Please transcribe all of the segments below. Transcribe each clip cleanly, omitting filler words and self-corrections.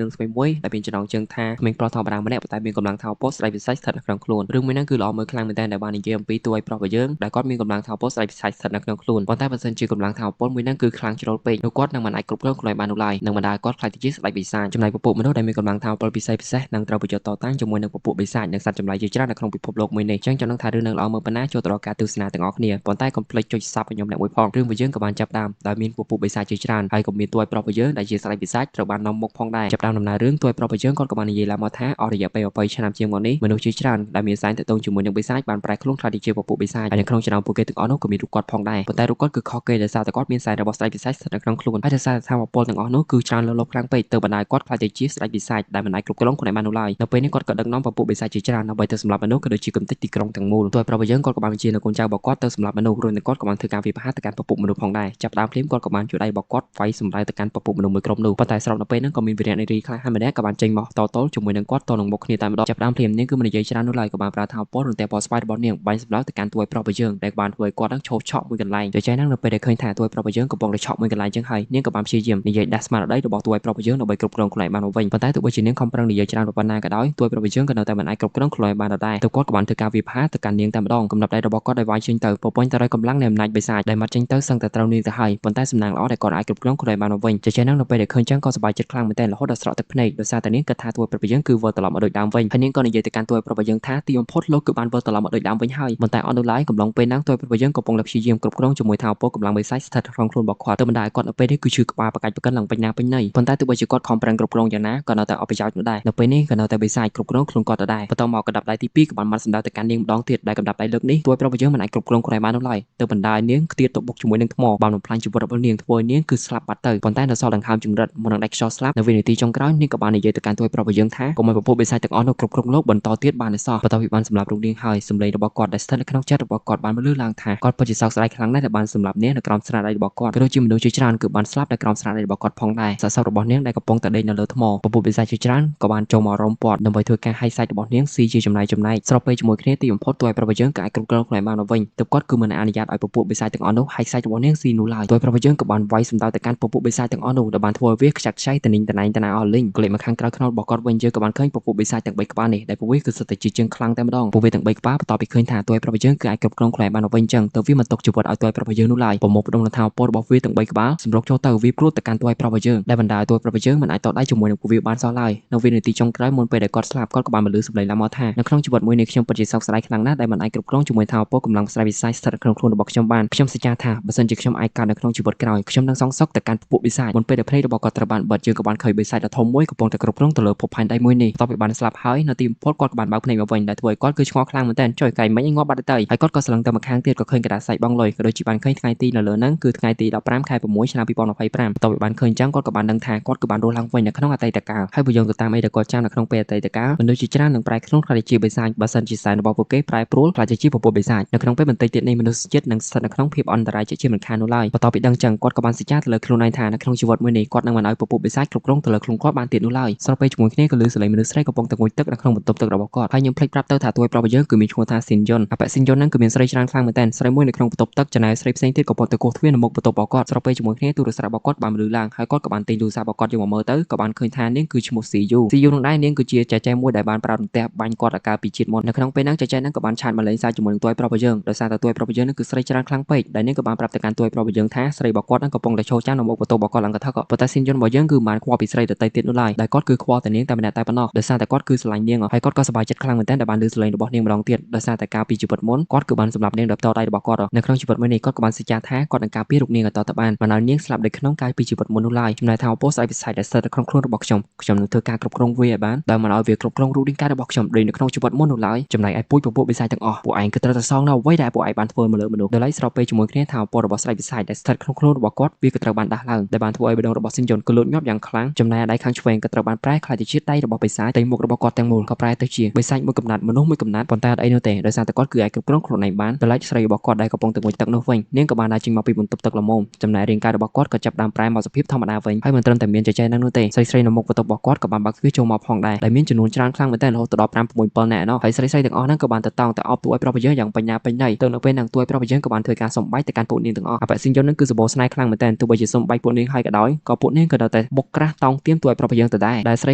រឿងថ្មីមួយដែលមានចំណងជើងថាក្មេងប្រុសធម្មតាម្នាក់ប៉ុន្តែមានកម្លាំងថាមពលស្ដេចវិស័យស្ថិតនៅក្នុងខ្លួនរឿងមួយហ្នឹងគឺល្អមើលខ្លាំងមែនទែនដែលបាននិយាយអំពីតួឯកប្រុសរបស់យើងដែលគាត់មានកម្លាំងថាមពលស្ដេចវិស័យស្ថិតនៅក្នុងខ្លួនប៉ុន្តែបើសិនជាកម្លាំងថាមពលមួយហ្នឹងគឺខ្លាំងជ្រុលពេកនោះគាត់នឹងមិនអាចគ្រប់គ្រងខ្លួនឯងបាននោះឡើយនឹងបណ្ដាលគាត់ក្លាយទៅជាស្ដេចបិសាចចំណែកពពួកមនុស្សដែលមានកម្លាំងថាមពលពិសេសពិសេសនឹងត្រូវប្រយុទ្ធតតាំងជាមួយនឹងពពួកបិសាចនិងសត្វចម្លែកជាច្រើននៅក្នុងពិភពលោកមួយនេះអញ្ចឹងចង់ដឹងថារឿងនឹងល្អមើលប៉ុណ្ណាចូលទៅដល់ការទស្សនាទាំងអស់គ្នាប៉ុន្តែកុំភ្លេចចុច Sub ឲ្យខ្ញុំអ្នកមួយផងរឿងរបស់យើងក៏បានចាប់ផ្ដើមដោយមានពពួកបិសាចជាច្រើនហើយក៏មានតួឯកប្រុសរបស់យើងដែលជាស្ដេចបិសាចត្រូវបាននាំមុខផងដែរចាប់ផ្ដើមដំណើររឿងតួឯកប្រុសរបស់យើងគាត់ក៏បាននិយាយឡើងមកថាអស់រយៈពេល20ឆ្នាំជាងមកនេះមនុស្សជាច្រើនដែលមានសែនទាក់ទងជាមួយនឹងបិសាចបានប្រែខ្លួនក្លាយទៅជាពពួកបិសាចហើយនៅក្នុងចំណោមពួកគេទាំងអស់នោះក៏មានរូបគាត់ផងដែរប៉ុន្តែរូបគាត់គឺខុសគេដោយសារតែគាត់មានសែនរបស់ស្ដេចបិសាចស្ថិតនៅក្នុងខ្លួនហើយដោយសារថាមពលទាំងអស់នោះគឺច្រើនលើសលប់ខ្លាំងពេកទើបបណ្ដាលគាត់ក្លាយទៅជាស្ដេចបិសាចដែលមិនអាចគ្រប់គ្រងខ្លួនឯងបាននោះឡើយនៅពេលនេះគាត់ក៏ដឹកនាំពពួកបិសាចជាច្រើនដើម្បីទៅសម្លាប់មនុស្សក៏ដូចជាកម្ទេចទីក្រុងទាំងមូលតួឯកប្រុសរបស់យើងគាត់ក៏បានបញ្ជានៅកូនចៅរបស់គាត់ទៅសម្លាប់មនុស្សរួមទាំងគាត់ក៏បានធ្វើការវាយប្រហារទៅកាន់ពពួកមនុស្សផងដែរចាប់ផ្ដើមភ្លាមគាត់ក៏បានជួយដៃរបស់គាត់វាយសម្ដៅទៅកាន់ពពួកមនុស្សមួយក្រុមនោះប៉ុន្តែស្របនៅពេលហ្នឹងក៏មានវីរៈនារីខ្លះហើយម្នាក់ក៏បានចេញមកតទល់ជាមួយនឹងគាត់តនឹងមុខគ្នាតែម្ដងចាប់ផ្ដើមភ្លាមនាងគឺមិននិយាយច្រើននោះឡើយក៏បានប្រើថាមពលរន្ទះពណ៌ស្វាយរបស់នាងបាញ់សម្ដៅទៅកាន់តួឯកប្រុសរបស់យើងដែលបានធ្វើឲ្យគាត់នឹងឈោឆក់មួយកន្លែងដូច្នេះហ្នឹងនៅពេលដែលឃើញថាតួឯកប្រុសរបស់យើងកំពុងតែឆក់មួយកន្លែងចឹងហើយនាងក៏បានព្យាយាមនិយាយដាស់ស្មារតីរបស់តួឯកប្រុសរបស់យើងដើម្បីគ្រប់គ្រងខ្លួនឯងបានមកវិញប៉ុន្តែទោះបីជានាងខំប្រឹងនិយាយច្រើនប៉ុណ្ណាក៏ដោយតួឯកប្រុសរបស់យើងក៏នៅតែមិនអាចគ្រប់គ្រងខ្លួនឯងបានដដែលទើបគាត់ក៏បានធ្វើការវាយប្រហារទៅកាន់នាងតែម្ដងកំណត់ដៃរបស់គាត់ដែលវាយចេញទៅពពេញទៅដោយកម្លាំងនៃអំណាចបិសាចដែលមកចេញទៅសឹងតែត្រូវនាងទៅហើយប៉ុន្តែសំណាងល្អដែលគាត់អាចគ្រប់គ្រងខ្លួនឯងបានមកវិញចេះហ្នឹងនៅពេលដែលឃើញចឹងក៏សប្បាយចិត្តខ្លាំងមែនទែនរហូតដល់ស្រក់ទឹកភ្នែកដោយសារតែនាងគិតថាតួឯកប្រុសរបស់យើងគឺវិលត្រឡប់មកដូចដើមវិញហើយនាងក៏និយាយទៅកាន់តួឯកប្រុសរបស់យើងថាទីបំផុតលោកគឺបានវិលត្រឡប់មកដូចដើមវិញហើយប៉ុន្តែអត់នោះឡើយកំឡុងពេលហ្នឹងតួឯកប្រុសរបស់យើងកំពុងតែព្យាយាមគ្រប់គ្រងជាមួយថាមពលកម្លាំងបិសាចស្ថិតក្នុងខ្លួនរបស់គាត់ទៅបណ្ដាលឲ្យគាត់នៅពេលនេះគឺឈឺក្បាលប្រកាច់ប្រកិនឡើងពេញណាពេញណីប៉ុន្តែទោះបីជាគាត់ខំប្រឹងគ្រប់គ្រងយ៉ាងណាក៏នៅតែអត់ប្រយោជន៍នោះដែរនៅពេលនេះក៏នៅតែបិសាចគ្រប់គ្រងខ្លួនគាត់ដដែលបន្តមកកណ្ដាប់ដៃទី2ក៏បានមាត់សម្ដៅទៅកាន់នាងម្ដងទៀតដែលកណ្ដាប់ដៃលើកនេះតួឯកប្រុសរបស់យើងមិនអាចគ្រប់គ្រងខ្លួនឯងបាននោះឡើយទៅបណ្ដាលឲ្យនាងខ្ទាតទៅបុកជាមួយនឹងថ្មបានបំផ្លាញជីវិតរបស់នាងធ្វើឲ្យនាងគឺស្លាប់បាត់ទៅប៉ុន្តែនៅសល់ដង្ហើមចង្រិតមុននឹងដាច់ខ្យល់ស្លាប់នៅវិនាទីចុងក្រោយនាងក៏បាននិយាយទៅកាន់តួឯកប្រុសរបស់យើងថាកុំឲ្យពពួកបិសាចទាំងអស់នោះគ្រប់គ្រងលោកបន្តទៀតបានទេសោះបន្ទាប់ពីបានសម្លាប់រូបនាងហើយសម្លេងរបស់គាត់ដែលស្ថិតនៅក្នុងចិត្តរបស់គាត់បានបន្លឺឡើងថាគាត់ពិតជាសោកស្ដាយខ្លាំងណាស់ដែលបានសម្លាប់នាងនៅក្រោមស្នាដៃរបស់គាត់ក៏ដូចជាមនុស្សជាច្រើនគឺបានស្លាប់នៅក្រោមស្នាដៃរបស់គាត់ផងដែរសាកសពរបស់នាងដែលកំពុងតែដេកនៅលើថ្មពពួកបិសាចជាច្រើនក៏បានចូលមករោមព័ទ្ធដើម្បីធ្វើការហែកសាច់របស់នាងស៊ីជាចំណែកចំណែកស្របពេលជាមួយគ្នាទីបំផុតតួឯកប្រុសរបស់យើងក៏អាចគ្រប់គ្រងខ្លួនឯងបានមកវិញទើបគាត់គឺមិនអនុញ្ញាតឲ្យពពួកបិសាចទាំងអស់នោះហែកសាច់របស់នាងស៊ីនោះឡើយតួឯកប្រុសរបស់យើងក៏បានវាយសម្ដៅទៅកាន់ពពួកបិសាចទាំងអស់នោះដែលបានធ្វើឲ្យវាខ្ចាត់ខ្ចីតនីងតណែងតណាអស់លីងក្លេកមកខាងក្រៅខ្នល់របស់គាត់វិញយើងក៏បានឃើញពពួកបិសាចទាំង3ក្បាលនេះដែលពួកវាគឺសុទ្ធតែជាជើងខ្លាំងតែម្ដងពួកវាទាំង3ក្បាលបន្ទាប់ពីឃើញថាតួឯកប្រុសរបស់យើងគឺអាចគ្រប់គ្រងខ្លួនឯងបានមកវិញចឹងទៅវាមិនຕົកជីវិតឲ្យតួឯកប្រុសរបស់យើងនោះឡើយប្រមូលផ្ដុំនឹងថាមពលរបស់វាទាំង3ក្បាលសម្រុកចូលទៅវាព្រួតទៅកាន់តួឯកប្រុសរបស់យើងដែលបណ្ដាលឲ្យតួឯកប្រុសរបស់យើងមិនអាចតដៃជាមួយនឹងពួកវាបានសោះឡើយនៅវិនាទីចុងក្រោយមុនពេលដែលគាត់ស្លាប់គាត់ក៏បានបន្លឺសម្លេងឡើងមកថានៅក្នុងជីវិតមួយនេះខ្ញុំពិតជាសោកស្ដាយខ្លាំងណាស់ដែលមិនអាចគ្រប់គ្រងជាមួយថាមពលកម្លាំងស្រាយវិស័យស្ថិតនៅក្នុងខ្លួនរបស់ខ្ញុំបានខ្ញុំសច្ចាថាបើសិនជាខ្ញុំអាចកើតនៅក្នុងជីវិតក្រោយខ្ញុំនឹងសងសឹកទៅកាន់ពពួកបិសាចមុនពេលដែលភ្នែករបស់គាត់ត្រូវបានបិទយើងក៏បានឃើញបិសាចដ៏ធំមួយកំពុងតែគ្រប់គ្រងទៅលើភពផែនដីមួយនេះបន្ទាប់ពីបានស្លាប់ហើយនៅទីបំផុតគាត់ក៏បានបើកភ្នែកមកវិញដែលធ្វើឲ្យគាត់គឺឆ្ងល់ខ្លាំងមែនទែនចុយកែមិញងាប់បាត់ទៅហើយគាត់ក៏ស្រឡឹងទៅម្ខាងទៀតក៏ឃើញក្រដាសសាច់បងលុយក៏ដូចជាបានឃើញថ្ងៃទីនៅលើហ្នឹងគឺថ្ងៃទី15ខែ6ឆ្នាំ2025បន្ទាប់ពីបានឃើញចឹងគាត់ក៏បានដឹងថាគាត់គឺបានរស់ឡើងវិញនៅក្នុងអតីតកាលហើយបើយើងទៅតាមអីដែលគាត់ចាំនៅក្នុងពេលអតីតកាលមនុស្សជាច្រើននឹងប្រែខ្លួនក្លាយជាបិសាចបើសិនជាសែនរបស់ពួកគេប្រែប្រួលក្លាយជាពពួកបិសាចនៅក្នុងពេលបន្តិចទៀតនេះមនុស្សជាតិនឹងស្ថិតនៅក្នុងភាពអន្តរាយជាមិនខាននោះឡើយបន្ទាប់ពីដឹងចឹងគាត់ក៏បានសច្ចាទៅលើខ្លួនឯងថានៅក្នុងជីវិតមួយនេះគាត់នឹងមិនឲ្យពពួកបិសាចគ្រប់គ្រងទៅលើខ្លួនគាត់បានទៀតនោះឡើយស្របពេលជាមួយគ្នាក៏លើសលេងមនុស្សស្រីកំពុងតែងូតទឹកនៅក្នុងបន្ទប់ទឹករបស់គាត់ហើយខ្ញុំភ្លេចប្រាប់ទៅថាតួឯកប្រុសរបស់យើងគឺមានឈ្មោះថាស៊ីនយុនអបិស៊ីនយុនហ្នឹងគឺមានស្រីច្រើនខ្លាំងមែនទែនស្រីមួយនៅក្នុងបន្ទប់ទឹកចំណែកស្រីផ្សេងទៀតកំពុងតែគោះទ្វារនៅមុខបន្ទប់របស់គាត់ស្របពេលជាមួយគ្នាទូរស័ព្ទរបស់គាត់បានបន្លឺឡើងហើយគាត់ក៏បានទិញទូរស័ព្ទរបស់គាត់យកមកមើលទៅក៏បានឃើញថានាងគឺឈ្មោះស៊ីយូស៊ីយូនឹងដែរនាងគឺជាចែចែមួយដែលបានប្រើរន្ទះបាញ់គាត់អាកាលពីជាតិមុននៅក្នុងពេលហ្នឹងចែចែហ្នឹងក៏បានឆាតមកលេងសើចជាមួយនឹងតួឯកប្រុសរបស់យើងដោយសារតែតួឯកប្រុសរបស់យើងហ្នឹងគឺស្រីច្រើនខ្លាំងពេកដែលនាងក៏បានប្រាប់ទៅកាន់តួឯកប្រុសរបស់យើងថាស្រីរបស់គាត់ហ្នឹងកំពុងតែឈរចាំនៅមុខបន្ទប់របស់គាត់ឡើងកថឹកប៉ុន្តែស៊ីនយុនរបស់យើងគឺមិនបានខ្វល់ពីស្រីដទៃទៀតនោះឡើយដែលគាត់គឺខ្វល់តែនាងតែម្នាក់តែប៉ុណ្ណោះដោយសារតែគាត់គឺស្រឡាញ់នាងហើយគាត់ក៏សប្បាយចិត្តខ្លាំងមែនទែនដែលបានឮសំឡេងរបស់នាងម្ដងទៀតដោយសារតែកាលពីជីវិតមុនគាត់គឺបានសម្លាប់នាងដោយផ្ទាល់ដៃរបស់គាត់នៅក្នុងជីវិតមួយនេះគាត់ក៏បានសច្ចាថាគាត់នឹងការពាររូបនាងឲ្យតទៅបានមិនឲ្យនាងស្លាប់ដូចក្នុងកាលពីជីវិតមុននោះឡើយចំណែកថាមពលស្អែកវិស័យដែលស្ថិតនៅក្នុងខ្លួនរបស់ខ្ញុំខ្ញុំនឹងធ្វើការគ្រប់គ្រងវាឲ្យបានដោយមិនឲ្យវាគ្រប់គ្រងរូបរាងកាយរបស់ខ្ញុំដូចនៅក្នុងជីវិតមុននោះឡើយចំណែកឯពូជពពួកបិសាចទាំងអស់ពួកឯងគឺត្រូវតែសងនៅអ្វីដែលពួកឯងបានធ្វើមកលើមនុស្សដោយឡែកស្របពេលជាមួយគ្នាថាមពលរបស់ស្ដេចវិស័យដែលស្ថិតក្នុងខ្លួនរបស់គាត់វាក៏ត្រូវបានដាស់ឡើងដែលបានធ្វើឲ្យបេះដូងរបស់ស៊ីនយុនក៏លូតញាប់យ៉ាងខ្លាំងចំណែកឯដៃខាងឆ្វេងក៏ត្រូវបានប្រែក្លាយទៅជាដៃរបស់បិសាចតែមុខរបស់គាត់ទាំងមូលក៏ប្រែទៅជាបិសាចមួយកំណាត់មនុស្សមួយកំណាត់ប៉ុន្តែអត់អីនោះទេដោយសារតែគាត់គឺអាចគ្រប់គ្រងខ្លួនឯងបានដោយឡែកស្រីរបស់គាត់ដែលកំពុងតែងូតទឹកនោះវិញនាងក៏បានដើរចេញមកពីបន្ទប់ទឹកល្មមចំណែករាងកាយរបស់គាត់ក៏ចាប់ផ្ដើមប្រែមកសភាពធម្មតាវិញហើយមិនត្រឹមតែមានចែចែនឹងនោះទេស្រីស្រីនៅមុខបន្ទប់របស់គាត់ក៏បានបើកទ្វារចូលមកផងដែរដែលមានចំនួនច្រើនខ្លាំងមែនទែនរហូតដល់5 6 7នាក់ណោះហើយស្រីស្រីទាំងអស់ហ្នឹងក៏បានទៅតោងទៅអោបតួឲ្យប្រុសយើងយ៉ាងបញ្ញាពេញណីទៅនៅពេលហ្នឹងតួឲ្យប្រុសយើងក៏បានធ្វើការសំបែកទៅកាន់ពួកនាងទាំងអស់អបិសិងយន្តហ្នឹងគឺសម្បូរស្នេហ៍ខ្លាំងមែនទែនទោះបីជាសំបែកពួកនាងហើយក៏ដោយក៏ពួកនាងក៏នៅតែបុកក្រាស់តោងទៀមតួ តួឯប្រុសយើងដដែលដែលស្រ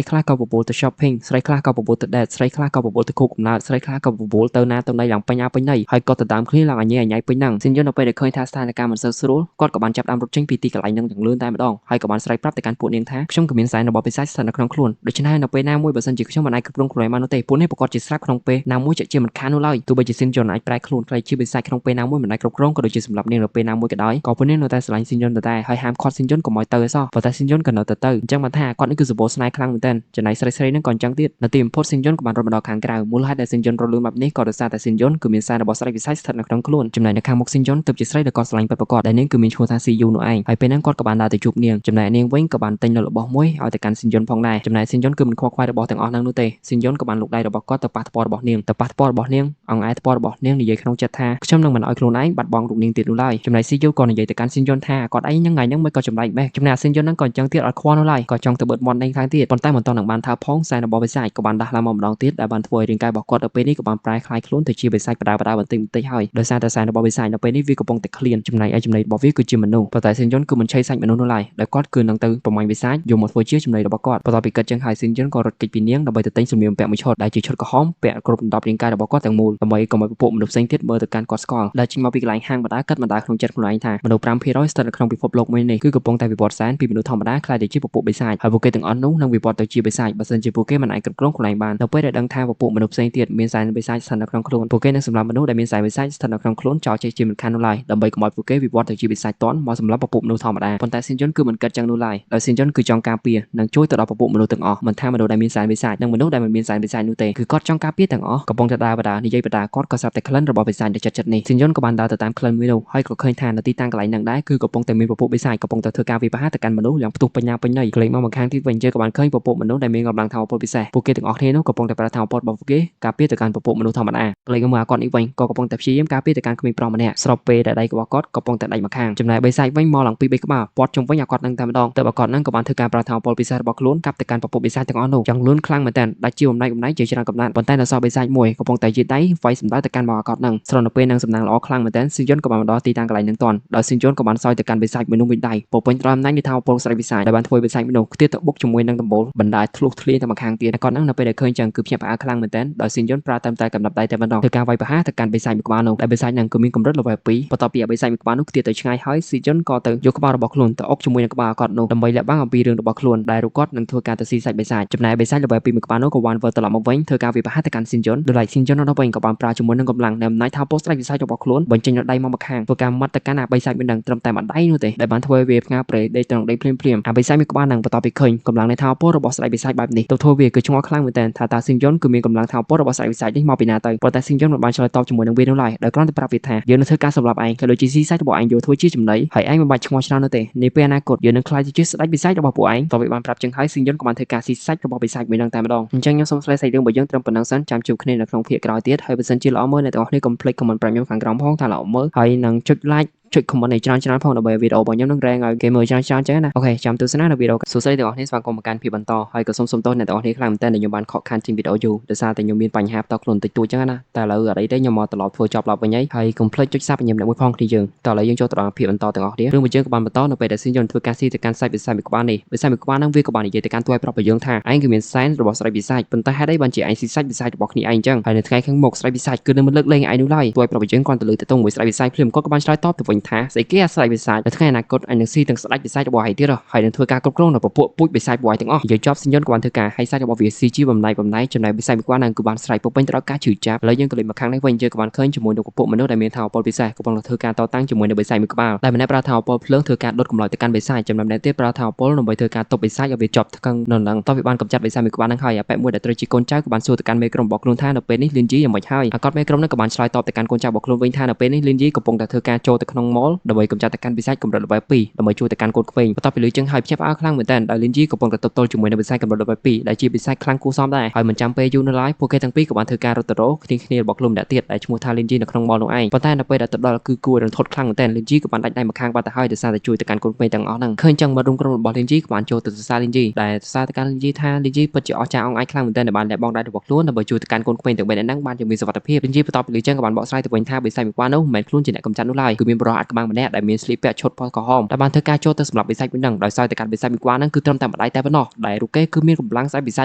ីខ្លះក៏បបួលទៅ shopping ស្រីខ្លះក៏បបួលទៅ date ស្រីខ្លះក៏បបួលទៅខួបកំណើតស្រីខ្លះក៏បបួលទៅណាទៅណីឡើងពេញអាពេញណីហើយក៏ទៅតាមគ្នាឡើងអញញ៉ៃពេញហ្នឹងស៊ីនយុននៅពេលដែលឃើញថាស្ថានភាពមិនសូវស្រួលគាត់ក៏បានចាប់ដើមរត់ចេញពីទីកន្លែងហ្នឹងយ៉ាងលឿនតែម្ដងហើយក៏បានស្រែកប្រាប់ទៅកាន់ពួកនាងថាខ្ញុំក៏មានសែនរបស់បិសាចស្ថិតនៅក្នុងខ្លួនដូច្នេះនៅពេលណាមួយបើសិនជាខ្ញុំមិនអាចគ្រប់គ្រងខ្លួនឯងបាននោះទេពួកនេះប្រកាសជាស្លាប់ក្នុងពេលណាមួយជាជាមិនខាននោះឡើយទោះបីជាស៊ីនយុនអាចប្រែខ្លួនក្លាយជាបិសាចក្នុងពេលណាមួយមិនអាចគ្រប់គ្រងក៏ដូចជាសម្លាប់នាងនៅពេលណាមួយក៏ដោយក៏ពួកនាងនៅតែស្រឡាញ់ស៊ីនយុនដដែលហើយហាមឃាត់ស៊ីនយុនកុំឲ្យទៅឲ្យសោះប៉ុន្តែស៊ីនយុនក៏នៅតែទៅអញ្ចឹងបានថាគាត់នេះគឺសម្បូរស្នេហ៍ខ្លាំងមែនទែនចំណែកស្រីស្រីហ្នឹងក៏អញ្ចឹងទៀតនៅទីបំផុតស៊ីនយុនក៏បានរត់មកដល់ខាងក្រៅមូលហេតុដែលស៊ីនយុនរត់លឿនបែបនេះក៏ដោយសារតែស៊ីនយុនគឺមានសែនរបស់ស្រីវិស័យស្ថិតនៅក្នុងខ្លួនចំណែកនៅខាងមុខស៊ីនយុនទើបជាស្រីដែលគាត់ស្រឡាញ់ពិតប្រាកដដែលនាងគឺមានឈ្មោះថាស៊ីយូនោះឯងហើយពេលហ្នឹងគាត់ក៏បានដើរទៅជួបនាងចំណែកនាងវិញក៏បានទិញនៅរបស់មួយឲ្យទៅកាន់ស៊ីនយុនផងដែរចំណែកស៊ីនយុនគឺមិនខ្វល់ខ្វាយរបស់ទាំងអស់ហ្នឹងនោះទេស៊ីនយុនក៏បានលូកដៃរបស់គាត់ទៅប៉ះថ្ពាល់របស់នាងទៅប៉ះថ្ពាល់របស់នាងអង្អែលថ្ពាល់របស់នាងនិយាយក្នុងចិត្តថាខ្ញុំនឹងមិនឲ្យខ្លួនឯងបាត់បង់រូបនាងទៀតនោះឡើយចំណែកស៊ីយូក៏និយាយទៅកាន់ស៊ីនយុនថាគាត់ឯងហ្នឹងថ្ងៃហ្នឹងមិនក៏ចម្លែកម៉េះចំណែកស៊ីនយុនហ្នឹងក៏អញ្ចឹងទៀតអត់ខ្វល់នោះឡើយក៏ចង់ទៅបឺតមាត់នាងថែមទៀតប៉ុន្តែមិនទាន់នឹងបានថាផងសែនរបស់បិសាចក៏បានដាស់ឡើងមកម្ដងទៀតដែលបានធ្វើឲ្យរាងកាយរបស់គាត់នៅពេលនេះក៏បានប្រែក្លាយខ្លួនទៅជាបិសាចបដាបដាបន្តិចបន្តិចហើយដោយសារតែសែនរបស់បិសាចនៅពេលនេះវាកំពុងតែឃ្លានចំណែកឯចំណីរបស់វាគឺជាមនុស្សប៉ុន្តែស៊ីនយុនគឺមិនឆេសាច់មនុស្សនោះឡើយដោយគាត់គឺនឹងទៅប្រមាញ់បិសាចយកមកធ្វើជាចំណីរបស់គាត់បន្ទាប់ពីគិតចឹងហើយស៊ីនយុនក៏រត់គេចពីនាងដើម្បីទៅទិញសម្លៀកបំពាក់មួយឈុតដែលជាឈុតក្រហមពាក់គ្រប់ដណ្ដប់រាងកាយរបស់គាត់ទាំងមូលដើម្បីកុំឲ្យពពួកមនុស្សផ្សេងទៀតមើលទៅកាន់គាត់ស្គាល់ដែលចេញមកពីកន្លែងហាងបដាគិតបណ្ដាក្នុងចិត្តខ្លួនឯងថាមនុស្ស5%ស្ថិតនៅក្នុងពិភពលោកមួយនេះគឺកំពុងតែវិវត្តសែនពីមនុស្សធម្មតាក្លាយទៅជាពពួកបិសាចហើយពួកគេទាំងអស់នោះនឹងវិវត្តទៅជាបិសាចបើសិនជាពួកគេមិនអាចគ្រប់គ្រងខ្លួនឯងបាននៅពេលដែលដឹងថាពពួកមនុស្សផ្សេងទៀតមានសែនបិសាចស្ថិតនៅក្នុងខ្លួនពួកគេនឹងសម្លាប់មនុស្សដែលមានសែនបិសាចស្ថិតនៅក្នុងខ្លួនចោលចេះជាមិនខាននោះឡើយដើម្បីកុំឲ្យពួកគេវិវត្តទៅជាបិសាចតន់មកសម្លាប់ពពួកមនុស្សធម្មតាប៉ុន្តែស៊ីនយុនគឺមិនគិតចឹងនោះឡើយដោយស៊ីនយុនគឺចង់ការពារនិងជួយទៅដល់ពពួកមនុស្សទាំងអស់មិនថាមនុស្សដែលមានសែនបិសាចនិងមនុស្សដែលមិនមានសែនបិសាចនោះទេគឺគាត់ចង់ការពារទាំងអស់កំពុងតែដើរបដានិយាយបដាគាត់ក៏ស្រាប់តែក្លិនរបស់បិសាចដែលចិត្តចិត្តនេះស៊ីនយុនក៏បានដើរទៅតាមក្លិនមួយនោះហើយក៏ឃើញថានៅទីតាំងកន្លែងហ្នឹងដែរគឺកំពុងតែមានពពួកបិសាចកំពុងតែធ្វើការវិបាកទៅកាន់មនុស្សយ៉ាងផ្ទុះបញ្ញាពេញន័យក្លែងមកម្ខាងទៀតវិញយើងក៏បានឃើញពពួកមនុស្សដែលមានកម្លាំងថាមពលពិសេសពួកគេទាំងអស់គ្នានោះកំពុងតែប្រើថាមពលរបស់ពួកគេការពារទៅកាន់ពពួកមនុស្សធម្មតាក្លែងមកគាត់នេះវិញក៏កំពុងតែព្យាយាមការពារទៅកាន់ក្មេងប្រុសម្នាក់ស្របពេលដែលដៃរបស់គាត់កំពុងតែដាច់ម្ខាងចំណែកបិសាចវិញមកឡើងពី3ក្បាលពាត់ជុំវិញអាគាត់នឹងតែម្ដងទៅអាគាត់នឹងក៏បានធ្វើការប្រើថាមពលពិសេសរបស់ខ្លួនកាប់ទៅកាន់ពពួកបិសាចទាំងអស់នោះចង់លឿនខ្លាំងមែនទែនដាច់ជាបំណែកបំណែកជាច្រើនកំណាត់ប៉ុន្តែនៅសល់បិសាចមួយកំពុងតែយឺតដៃវាយសម្ដៅទៅកាន់មកអាគាត់នឹងស្របនៅពេលនឹងសំណាងល្អខ្លាំងមែនទែនស៊ីយុនក៏បានមកដល់ទីតាំងកន្លែងនឹងតាន់ដោយស៊ីយុនក៏បានសោយទៅកាន់បិសាចមួយនោះមួយដៃពោពេញត្រអំណាចនៃថាមពលស្រីបិសាចដែលបានធ្វើបិសាចមួយនោះខ្ទាតទៅបុកជាមួយនឹងដំបូលបណ្ដាធ្លុះធ្លាយទៅម្ខាងទៀតគាត់នឹងនៅពេលដែលឃើញចឹងគឺភ្ញាក់ផ្អើលខ្លាំងមែនទែនដោយស៊ីយុនប្រើតាមតែកំណប់ដៃតែម្ដងធ្វើការវាយប្រហារទៅកាន់បិសាចមួយក្បាលនោះដែលបិសាចនឹងគឺមានកម្រិត level 2បន្ទាប់ពីបិសាចមួយក្បាលនោះខ្ទាតទៅឆ្ងាយហើយស៊ីយុនក៏ទៅយកក្បាលរបស់ខ្លួនទៅអុកជាមួយនឹងក្បាលគាត់នោះដើម្បីលាក់បាំងអំពីរឿងរបស់ខ្លួនដែលរូបគាត់នឹងធ្វើការទៅស៊ីសាច់បិសាចចំណែកបិសាច level 2មួយក្បាលនោះក៏បានវិលត្រឡប់មកវិញធ្វើការវាយប្រហារទៅកាន់ស៊ីយុនដោយឡែកស៊ីយុននោះវិញក៏បានប្រើជាមួយនឹងកម្លាំងនៃអំណាចថាពលស្ដេចបិសាចរបស់ខ្លួនបញ្ចេញដៃមកម្ខាងធ្វើការមាត់ទៅកាន់អាបិសាចមួយនឹងត្រឹមតែមួយដៃនោះទេដែលបានធ្វើឲ្យវាផ្ងាព្រេដេកត្រង់ដីភ្លាមភ្លាមអាបិសាចមួយក្បាលនឹងបន្ទាប់ពីឃើញកម្លាំងនៃថាពលរបស់ស្ដេចបិសាចបែបនេះទៅធ្វើវាគឺឆ្ងល់ខ្លាំងមែនទែនថាតើស៊ីយុនគឺមានកម្លាំងថាពលរបស់ស្ដេចបិសាចនេះមកពីណាទៅប៉ុន្តែស៊ីយុនមិនបានឆ្លើយតបជាមួយនឹងវានោះឡើយដោយគ្រាន់តែប្រាប់វាថាយើងនឹងធ្វើការសម្លាប់ឯងក៏ដូចជាស៊ីសាច់របស់ឯងយកធ្វើជាចំណីហើយឯងមិនបាច់ឆ្ងល់ច្រើននោះទេនាពេលអនាគតយើងនឹងក្លាយទៅជាស្ដេចបិសាចរបស់ពួកឯងតើវាបានប្រាប់ចឹងហើយស៊ីយុនក៏បានធ្វើការស៊ីសាច់របស់បិសាចមួយនឹងតែម្ដងអញ្ចឹងខ្ញុំសូមឆ្លើយសាច់រឿងរបស់យើងត្រឹមប៉ុណ្ណឹងសិនចាំជួបគ្នានៅក្នុងភាគក្រោយទៀតហើយបើសិនជាល្អមើលអ្នកទាំងអស់គ្នាកុំភ្លេច comment ប្រាប់ខ្ញុំខាងក្រោមផងថាល្អមើលហើយនឹងចុច like ចុច comment ឲ្យច្រើនច្រើនផងដើម្បីវីដេអូរបស់ខ្ញុំនឹងរែងឲ្យគេមើលច្រើនច្រើនចឹងណាOK ចាំទស្សនានៅវីដេអូសួស្តីទាំងអស់គ្នាស្វាគមន៍មកកាន់ភាពបន្តហើយក៏សូមសុំទោសអ្នកទាំងអស់គ្នាខ្លាំងមែនទែនដែលខ្ញុំបានខកខានចេញវីដេអូយូរដោយសារតែខ្ញុំមានបញ្ហាផ្ទាល់ខ្លួនតិចតួចចឹងណាតែឥឡូវអត់អីទេខ្ញុំមកត្រឡប់ធ្វើចប់ឡប់វិញហើយហើយកុំភ្លេចចុច sub ញ៉ាំអ្នកមួយផងគ្នាយើងតោះឥឡូវយើងចូលទៅដល់ភាពបន្តទាំងអស់គ្នារឿងមួយយើងក៏បានបន្តនៅពេលដែលស៊ីនយន្តធ្វើការស៊ីទៅកាន់សាច់បិសាចមួយក្បាលនេះបិសាចមួយក្បាលហ្នឹងវាក៏បាននិយាយទៅកាន់តួឯប្រុសរបស់យើងថាឯងគឺមានសែនរបស់ស្រីបិសាចប៉ុន្តែហេតុអីបានជាឯងស៊ីសាច់បិសាចរបស់គ្នាឯងចឹងហើយនៅថ្ងៃខាងមុខស្រីបិសាចគឺនឹងមិនលើកលែងឯងនោះឡើយតួឯប្រុសរបស់យើងគាត់ទៅលើទៅមួយស្រីបិសាចភ្លាមគាត់ក៏បានឆ្លើយតបទៅវិញថាស្អីគេអាស្រ័យបិសាចនៅថ្ងៃអនាគតអញនឹងស៊ីទាំងស្ដេចបិសាចរបស់ឯងទៀតហើយនឹងធ្វើការគ្រប់គ្រងនៅពពួកពូជបិសាចរបស់ឯងទាំងអស់និយាយចប់ស៊ីនយន្តក៏បានធ្វើការហើយសាច់របស់វាស៊ីជាបំណែកបំណែកចំណែកបិសាចមួយក្បាលនឹងគឺបានស្រែកពោពេញទៅដល់ការឈឺចាប់ឥឡូវយើងក៏លេចមកខាងនេះវិញយើងក៏បានឃើញជាមួយនឹងពពួកមនុស្សដែលមានថាមពលពិសេសកំពុងធ្វើការតតាំងជាមួយនឹងបិសាចមួយក្បាលដែលម្នាក់ប្រើថាមពលភ្លើងធ្វើការដុតកម្លោចទៅកាន់បិសាចចំណែកម្នាក់ទៀតប្រើថាមពលដើម្បីធ្វើការទប់បិសាចឲ្យវាជាប់ថ្កឹងនៅនឹងតោះវាបានកម្ចាត់បិសាចមួយក្បាលនឹងហើយអាប៉ែមួយដែលត្រូវជាកូនចៅក៏បានសួរទៅកាន់មេក្រុមរបស់ខ្លួនថានៅពេលនេះលៀនយីយ៉ាងម៉េចហើយអាកត់មេក្រុមនឹងក៏បានឆ្លើយតបទៅកាន់កូនចៅរបស់ខ្លួនវិញថានៅពេលនេះលៀនយីកំពុងតែធ្វើការចូលទៅក្នុង mall ដើម្បីកម្ចាត់ទៅកាន់បិសាចកម្រិត level 2ដើម្បីជួយទៅកាន់កូនក្មេងបន្ទាប់ពីលឺចឹងហើយភ្ញាក់ផ្អើលខ្លាំងមែនទែនដោយលៀនយីកំពុងតែទប់ទល់ជាមួយនឹងបិសាចកម្រិត level 2ដែលជាបិសាចខ្លាំងគួរសមដែរហើយមិនចាំពេលយូរនៅឡើយពួកគេទាំងពីរក៏បានធ្វើការរត់ទៅរកគ្នាគ្នារបស់ខ្លួនម្នាក់ទៀតដែលឈ្មោះថាលៀនយីនៅក្នុង mall នោះឯងប៉ុន្តែនៅពេលដែលទៅដល់គឺគួររន្ធត់ខ្លាំងមែនទែនលៀនយីក៏បានដាច់ដៃម្ខាងបាត់ទៅហើយដោយសារតែជួយទៅកាន់កូនក្មេងទាំងអស់ហ្នឹងឃើញចឹងមករុំក្រុមរបស់លៀនយីក៏បានចូលទៅសរសើរលៀនយីដែលសរសើរទៅកាន់លៀនយីថាលៀនយីពិតជាអស្ចារ្យអង្អាចខ្លាំងមែនទែនដែលបានលះបង់ដៃរបស់ខ្លួនដើម្បីជួយទៅកាន់កូនក្មេងទាំងបីនាក់ហ្នឹងបានយ៉ាងមានសុវត្ថិភាពលៀនយីបន្ទាប់ពីលឺចឹងក៏បានបកស្រាយទៅវិញថាបិសាចមួយក្បាលនោះមិនមែនខ្លួនជាអ្នកកម្ចាត់នោះឡើយគឺមានបរិះ សអាតកំបាំងម្នាក់ដែលមានស្លៀកពាក់ឈុតពណ៌ក្រហមដែលបានធ្វើការចូលទៅសម្លាប់បិសាចមួយហ្នឹងដោយសារតែកាន់បិសាចមួយក្បាលហ្នឹងគឺត្រឹមតែម្ដាយតែប៉ុណ្ណោះដែលរូបគេគឺមានកម្លាំងស្អែកបិស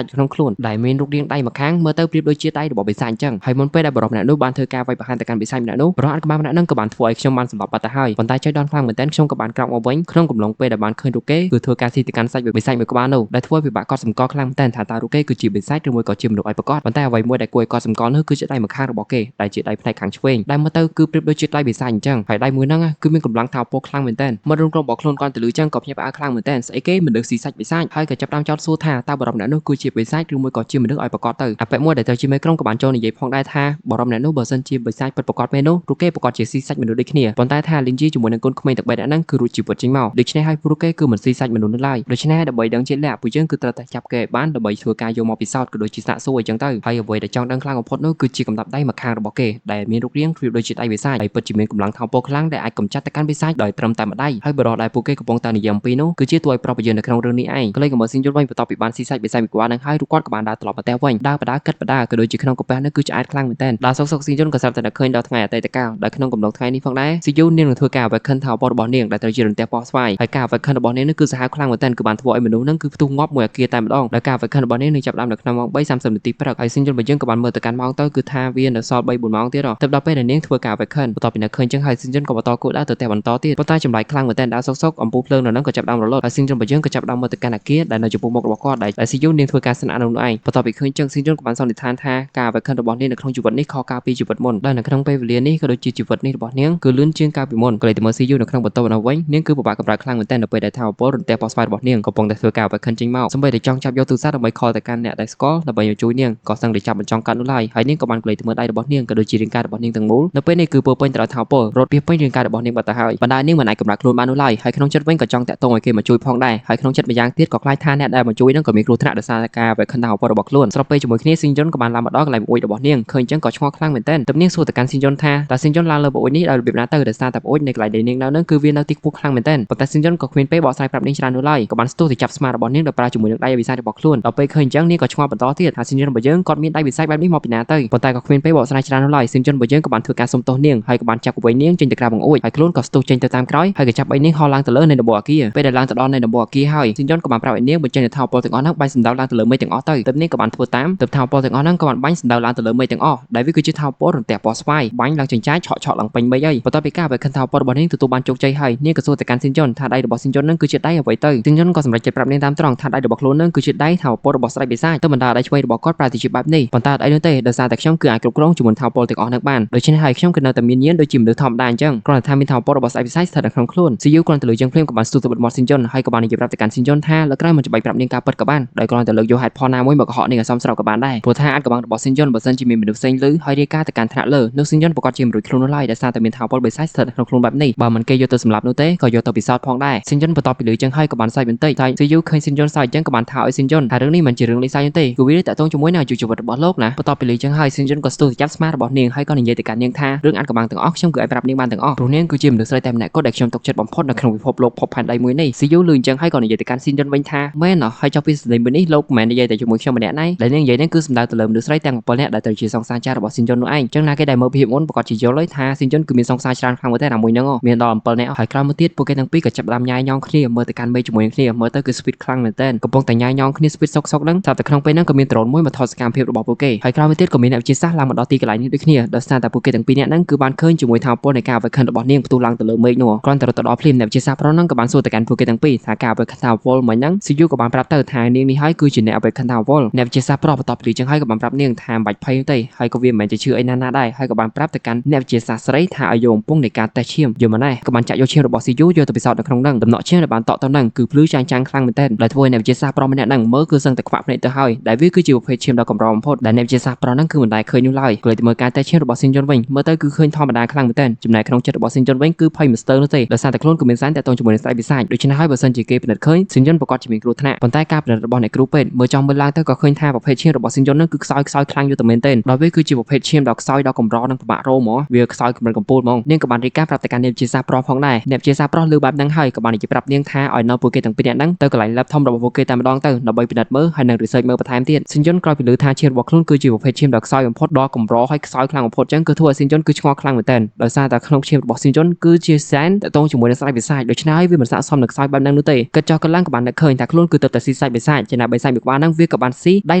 ាចក្នុងខ្លួនដែលមានរូបរាងដៃម្ខាងមើលទៅប្រៀបដូចជាដៃរបស់បិសាចអញ្ចឹងហើយមុនពេលដែលបុរសម្នាក់នោះបានធ្វើការវាយប្រហារទៅកាន់បិសាចម្នាក់នោះបុរសអាតកំបាំងម្នាក់ហ្នឹងក៏បានធ្វើឲ្យខ្ញុំបានសម្លាប់បាត់ទៅហើយប៉ុន្តែចុយដល់ខ្លាំងមែនទែនខ្ញុំក៏បានក្រោកមកវិញក្នុងកំឡុងពេលដែលបានឃើញរូបគេគឺធ្វើការស៊ីទៅកាន់សាច់បិសាចមួយក្បាលនោះដែលធ្វើឲ្យពិបាកកត់សម្គាល់ខ្លាំងមែនទែនថាតើរូបគេគឺជាបិសាចឬមួយក៏ជាមនុស្សឲ្យប្រាកដប៉ុន្តែអ្វីមួយដែលគួរឲ្យកត់សម្គាល់នោះគឺជាដៃម្ខាងរបស់គេដែលជាដៃផ្នែកខាងឆ្វេងដែលមើលទៅគឺប្រៀបដូចជាដៃបិសាចអញ្ចឹងហើយដៃមួយហ្នឹងគឺមានកម្លាំងថាពណ៌ខ្លាំងមែនទែនមិត្តរួមក្រុមរបស់ខ្លួនគាត់ទៅលឺចឹងក៏ភ្ញាក់ផ្អើលខ្លាំងមែនទែនស្អីគេមនុស្សស៊ីសាច់បិសាចហើយក៏ចាប់ផ្ដើមចោទសួរថាតើបរិមម្នាក់នោះគឺជាបិសាចឬមួយក៏ជាមនុស្សឲ្យប្រាកដទៅអបិមួយដែលទៅជាមេក្រុមក៏បានចូលនិយាយផងដែរថាបរិមម្នាក់នោះបើសិនជាបិសាចពិតប្រាកដមែននោះរូបគេប្រាកដជាស៊ីសាច់មនុស្សដូចគ្នាប៉ុន្តែថាលីនជីជាមួយនឹងកូនក្មេងទាំងបីនាក់ហ្នឹងគឺរួចជីវិតចេញមកដូច្នេះហើយពួកគេគឺមិនស៊ីសាច់មនុស្សនោះឡើយដូច្នេះហើយដើម្បីដឹងជាក់លាក់ពួកយើងគឺត្រូវតែចាប់គេឲ្យបានដើម្បីធ្វើការយកមកពិសោធន៍ក៏ដូចជាសាកសួរអីចឹងទៅហើយអ្វីដែលចង់ដឹងខ្លាំងបំផុតនោះគឺជាកំដាប់ដៃម្ខាងរបស់គេដែលមានរូបរាងប្រៀបដូចជាដៃបិសាចហើយពិតជាមានកម្លាំងថោពលខ្លាំងដែលអាចកម្ចាត់ទៅកាន់បិសាចដោយត្រឹមតែម្ដាយហើយបរិះដែលពួកគេកំពុងតែនិយាយអំពីនោះគឺជាតួឯប្រុសប្រយុទ្ធនៅក្នុងរឿងនេះឯងក្លែងកំមើស៊ីងយល់វិញបន្ទាប់ពីបានស៊ីសាច់បិសាចមួយក្បាលនឹងហើយរូបគាត់ក៏បានដើរត្រឡប់មកផ្ទះវិញដើរបដាគិតបដាក៏ដូចជាក្នុងកាពះនោះគឺឆ្អែតខ្លាំងមែនទែនដើរសុកសុកស៊ីងយល់ក៏ស្រាប់តែនឹកឃើញដល់ថ្ងៃអតីតកាលដែលក្នុងកំឡុងថ្ងៃនេះផងដែរស៊ីយូនាងនឹងធ្វើការ awaken ថាបរបស់នាងដែលត្រូវជារន្ទះពណ៌ស្វាយហើយការ awaken របស់នាងនោះគឺសាហាវខ្លាំងមែនទែនគឺបានធ្វើឲ្យមនុស្សនឹងគឺផ្ទុះងាប់មួយអាគារតែម្ដងដោយការ awaken របស់នាងនឹងចាប់ផ្ដើមនៅក្នុងម៉ោង3:30នាទីព្រឹកហើយស៊ីងយល់របស់យើងក៏បានមើលទៅកាន់ម៉ោងទៅគឺថាវានៅសល់3 4ម៉ោងទៀតទើបដល់ពេលដែលនាងធ្វើការ awaken បន្ទាប់ពីនឹកឃើញចឹងហើយស៊ីងយល់ក៏បន្តគោលដៅទៅផ្ទះបន្តទៀតប៉ុន្តែចម្លែកខ្លាំងមែនទែនដើរសុកសុកអំពូលភ្លើងនៅនឹងក៏ចាប់ផ្ដើមរលត់ហើយស៊ីងយល់របស់យើងក៏ចាប់ផ្ដើមមើលទៅកាន់អាគារដែលនៅចំពោះមុខរបស់គាត់ដែលស៊ីយូនាងធ្វើការស្នាក់នៅនោះឯងបន្ទាប់ពីឃើញចឹងស៊ីងយល់ក៏បានសន្និដ្ឋានថាការ awaken របស់នាងនៅក្នុងជីវិតនេះខុសកាលពីជីវិតមុនដែលនៅក្នុងពេលវេលានេះក៏ដូចជាជីវិតនេះរបស់នាងគឺលឿនជាងកាលពីមុនក៏លេចទៅមើលស៊ីយូនៅក្នុងបន្ទប់នោះវិញនាងគឺពិបាកកម្រើកខ្លាំងមែនទែននៅពេលដែលថាមពលរន្ទះពណ៌ស្វាយរបស់នាងកំពុងតែធ្វើការ awaken ចេញមកសូម្បីតែចង់ចាប់យកទូរស័ព្ទដើម្បីខលទៅកាន់អ្នកដែលស្គាល់ដើម្បីមកជួយនាងក៏សឹងតែចាប់មិនចង់កាត់នោះឡើយហើយនាងក៏បានក្លែកទៅមើលដៃរបស់នាងក៏ដូចជារាងកាយរបស់នាងទាំងមូលនៅពេលនេះគឺពោពេញទៅដោយថាមពលរត់ពីពេញរាងកាយរបស់នាងបាត់ទៅហើយបណ្ដានាងមិនអាចកម្រើកខ្លួនបាននោះឡើយហើយក្នុងចិត្តវិញក៏ចង់តាក់ទងឲ្យគេមកជួយផងដែរហើយក្នុងចិត្តម្យ៉ាងទៀតក៏ខ្លាចថាអ្នកដែលមកជួយនឹងក៏មានគ្រោះថ្នាក់ដោយសារតែការ awaken ថាមពលរបស់ខ្លួនស្របពេលជាមួយគ្នាស៊ីងយុនក៏បានឡើងមកដល់កន្លែងបង្អួចរបស់នាងឃើញអញ្ចឹងក៏ឆ្ងល់ខ្លាំងមែនទែនទើបនាងសួរទៅកាន់ស៊ីងយុនថាតើស៊ីងយុនឡើងលើបង្អួចនេះដោយរបៀបណាទៅដោយសារតែបង្អួចនៅកន្លែងដែលនាងនៅនឹងគឺវានៅទីខ្ពស់ខ្លាំងមែនទែនប៉ុន្តែស៊ីងយុនក៏គ្មានពេលបកស្រាយប្រាប់នាងច្រើននោះឡើយក៏បានស្ទុះទៅចាប់ស្មារបស់នាងដោយប្រើជាមួយនឹងដៃវិសាចរបស់ខ្លួនដល់ពេលឃើញអញ្ចឹងនាងក៏ឆ្ងល់បន្តទៀតថាស៊ីងយុនរបស់យើងគាត់មានដៃវិសាចបែបនេះមកពីណាទៅប៉ុន្តែក៏គ្មានពេលបកស្រាយច្រើននោះឡើយស៊ីងយុនរបស់យើងក៏បានធ្វើការសុំទោសនាងហើយក៏បានចាប់កវៃនាងចេញទៅក្រៅបង្អួចហើយខ្លួនក៏ស្ទុះចេញទៅតាមក្រោយហើយក៏ចាប់បីនាងហោះឡើងទៅលើនៃដំបូលអាគារពេលដែលឡើងទៅដល់នៃដំបូលអាគារហើយស៊ីងយុនក៏បានប្រាប់ឲ្យនាងបញ្ចេញនូវថាមពលទាំងអស់ហ្នឹងបាញ់សម្ដៅឡើងទៅលើមេឃទាំងអស់ទៅទើបនាងក៏បានធ្វើតាមទើបថាមពលទាំងអស់ហ្នឹងក៏បានបាញ់សម្ដៅឡើងទៅលើមេឃទាំងអស់ដែលវាគឺជាថាមពលរន្ទះពណ៌ស្វាយបាញ់ឡើងចិញ្ចាចឆក់ឆក់ឡើងពេញមេឃហើយបន្ទាប់ពីការ awaken ថាមពលរបស់នាងទទួលបានជោគជ័យហើយនាងក៏សួរទៅកាន់ស៊ីងយុនថាដៃរបស់ស៊ីងយុនហ្នឹងគឺជាដៃអ្វីទៅស៊ីងយុនក៏សម្រេចចិត្តប្រាប់នាងតាមត្រង់ថាដៃរបស់ខ្លួនហ្នឹងគឺជាដៃថាមពលរបស់ស្ដេចបិសាចទៅបណ្ដាដៃឆ្វេងរបស់គាត់ប្រែទៅជាបែបនេះប៉ុន្តែអត់អីនោះទេដោយសារតែខ្ញុំគឺអាចគ្រប់គ្រងជាមួយថាមពលទាំងអស់ហ្នឹងបានដូច្នេះហើយខ្ញុំគឺនៅតែមានញាណដូចជាមនុស្សធម្មតាអញ្ចឹងគ្រាន់តែថាមានថាមពលរបស់ស្ដេចបិសាចស្ថិតនៅក្នុងខ្លួនស៊ីយូគ្រាន់តែលើជើងភ្លាមក៏បានស្ទុះទៅបិទមាត់ស៊ីងយុនហើយក៏បាននិយាយប្រាប់ទៅកាន់ស៊ីងយុនថាលើក្រោយមិនច្បាច់ប្រាប់នាងការពិតក៏បានដោយគ្រាន់តែលើកយកហេតុផលណាមួយមកកុហកនាងឲ្យសមស្របក៏បានដែរព្រោះថាអាចកំបាំងរបស់ស៊ីងយុនបើសិនជាមានមនុស្សផ្សេងឮហើយរាយការណ៍ទៅកាន់ថ្នាក់លើនោះស៊ីងយុនប្រកាសជាមិនរួចខ្លួននោះឡើយដោយសារតែមានថាមពលបិសាចស្ថិតនៅក្នុងខ្លួនបែបនេះបើមិនគេយកទៅសម្លាប់នោះទេក៏យកទៅពិសោធន៍ផងដែរស៊ីងយុនបន្ទាប់ពីឮចឹងហើយក៏បានសើចបន្តិចតែស៊ីយូឃើញស៊ីងយុនសើចចឹងក៏បានថាឲ្យស៊ីងយុនថារឿងនេះមិនជារឿងលេងសើចនោះទេគឺវាតាក់ទងជាមួយនឹងអាយុជីវិតរបស់លោកណាបន្ទាប់ពីឮចឹងហើយស៊ីងយុនក៏ស្ទុះទៅចាប់ស្មារបស់នាងហើយក៏និយាយទៅកាន់នាងថារឿងអានកំបាំងទាំងអស់ខ្ញុំគឺអាចប្រាប់នាងបានទាំងអស់ព្រោះនាងគឺជាមនុស្សស្រីតែម្នាក់គត់ដែលខ្ញុំទុកចិត្តបំផុតនៅក្នុងពិភពលោកភពផែនដីមួយនេះស៊ីយូឮចឹងហើយក៏និយាយទៅកាន់ស៊ីងយុនវិញថាមែនហើយចុះពីសម្លេងមួយនេះលោកមិនមែននិយាយតែជាមួយខ្ញុំម្នាក់ណាដែលនាងនិយាយនេះគឺសំដៅទៅលើមនុស្សស្រីទាំង7នាក់ដែលត្រូវជាសង្សារចាស់របស់ស៊ីងយុននោះឯងចឹងណាគេដែលមើលភាពមុនប្រកាសជាយល់ហើយថាស៊ីងយុនគឺមានសង្សារច្រើនខ្លាំងមែនទែនអាមួយហ្នឹងមានដល់7នាក់ហើយក្រោយមកទៀតពួកគេទាំងពីរក៏ចាប់ផ្ដើមញ៉ាយញ៉ងគ្នាមើលទៅកាន់មេឃជាមួយនឹងគ្នាមើលទៅគឺ sweet ខ្លាំងមែនទែនកំពុងតែញ៉ាយញ៉ងគ្នា sweet សុកសុកហ្នឹងស្រាប់តែក្នុងពេលហ្នឹងក៏មានដ្រូនមួយមកថតសកម្មភាពរបស់ពួកគេហើយក្រោយមកទៀតក៏មានអ្នកវិទ្យាសាស្ត្រឡើងមកដល់ទីកន្លែងនេះដូចគ្នាដោយសារតែពួកគេទាំងពីរនាក់ហ្នឹងគឺបានឃើញជាមួយថាមពលនៃការ awaken របស់នាងផ្ទុះឡើងទៅលើមេឃនោះគ្រាន់តែរត់ទៅដល់ភ្លាមអ្នកវិទ្យាសាស្ត្រប្រុសហ្នឹងក៏បានសួរទៅកាន់ពួកគេទាំងពីរថាការ awaken ថាមពលមិញហ្នឹងស៊ីយូក៏បានប្រាប់ទៅថានាងនេះហើយគឺជាអ្នក awaken ថាមពលអ្នកវិទ្យាសាស្ត្រប្រុសបន្ទាប់ពីចឹងហើយក៏បានប្រាប់នាងថាមិនបាច់ភ័យទេហើយក៏វាមិនមែនជាឈឺអីណាស់ណាដែរហើយក៏បានប្រាប់ទៅកាន់អ្នកវិទ្យាសាស្ត្រស្រីថាឲ្យយកបំពង់នៃការតេស្តឈាមយកមកណែក៏បានចាក់យកឈាមរបស់ស៊ីយូយកទៅពិសោធន៍នៅក្នុងហ្នឹងដំណក់ឈាមដែលបានតក់ទៅហ្នឹងគឺភ្លឺចាញ់ចាំងខ្លាំងមែនទែនដែលធ្វើឲ្យអ្នកវិទ្យាសាស្ត្រប្រុសម្នាក់ហ្នឹងមើលគឺសឹងតែខ្វាក់ភ្នែកទៅហើយដែលវាគឺជាប្រភេទឈាមដ៏កម្របំផុតដែលអ្នកវិទ្យាសាស្ត្រប្រុសហ្នឹងគឺមិនដែលឃើញនោះឡើយក៏លេចទៅមើលការតេស្តឈាមរបស់ស៊ីនយុនវិញមើលទៅគឺឃើញធម្មតាខ្លាំងមែនទែនចំណែកក្នុងចិត្តរបស់ស៊ីនយុនវិញគឺភ័យមិនស្ទើរនោះទេដោយសារតែខ្លួនគឺមានសែនតាក់ទងជាមួយនឹងស្ដេចបិសាចដូច្នេះហើយបើសិនជាគេពិនិត្យឃើញស៊ីនយុនប្រកាសជាមានគ្រោះថ្នាក់ប៉ុន្តែការពិនិត្យរបស់អ្នកគ្រូពេទ្យមើលចង់មើលឡើងទៅក៏ឃើញថាប្រភេទឈាមរបស់ស៊ីនយុនហ្នឹងគឺខ្សោយខ្សោយខ្លាំងយូរតែមែនទែនដោយវាគឺជាប្រភេទឈាមដ៏ខ្សោយដ៏កម្រនិងពិបាករកហ្មងវាខ្សោយកម្រិតកំពូលហ្មងនាងក៏បានរាយការណ៍ប្រាប់ទៅកាន់អ្នកវិទ្យាសាស្ត្រប្រុសផងដែរអ្នកវិទ្យាសាស្ត្រប្រុសឮបែបហ្នឹងហើយក៏បាននិយាយប្រាប់នាងថាឲ្យនៅពួកគេទាំងពីរនាក់ហ្នឹងទៅកន្លែង lab ធំរបស់ពួកគេតែម្ដងទៅដើម្បីពិនិត្យមើលហើយនិង research មើលបន្ថែមទៀតស៊ីនយុនក្រោយពីឮថាឈាមរបស់ខ្លួនគឺជាប្រភេទឈាមដ៏ខ្សោយបំផុតដ៏កម្រហើយខ្សោយខ្លាំងបំផុតចឹងគឺធ្វើឲ្យស៊ីនយុនគឺឆ្ងល់ខ្លាំងមែនទែនដោយសារតែក្នុងឈាមរបស់ស៊ី របស់ស៊ីនជុនគឺជាសែនតកតងជាមួយនឹងស្ដេចបិសាចដូច្នេះហើយវាមិនស័ក្តិសមនឹងខ្សោយបែបហ្នឹងនោះទេគិតចោះកន្លងក៏បាននឹកឃើញថាខ្លួនគឺទៅតែស៊ីសាច់បិសាចចំណាបិសាចមួយក្បាលហ្នឹងវាក៏បានស៊ីដៃ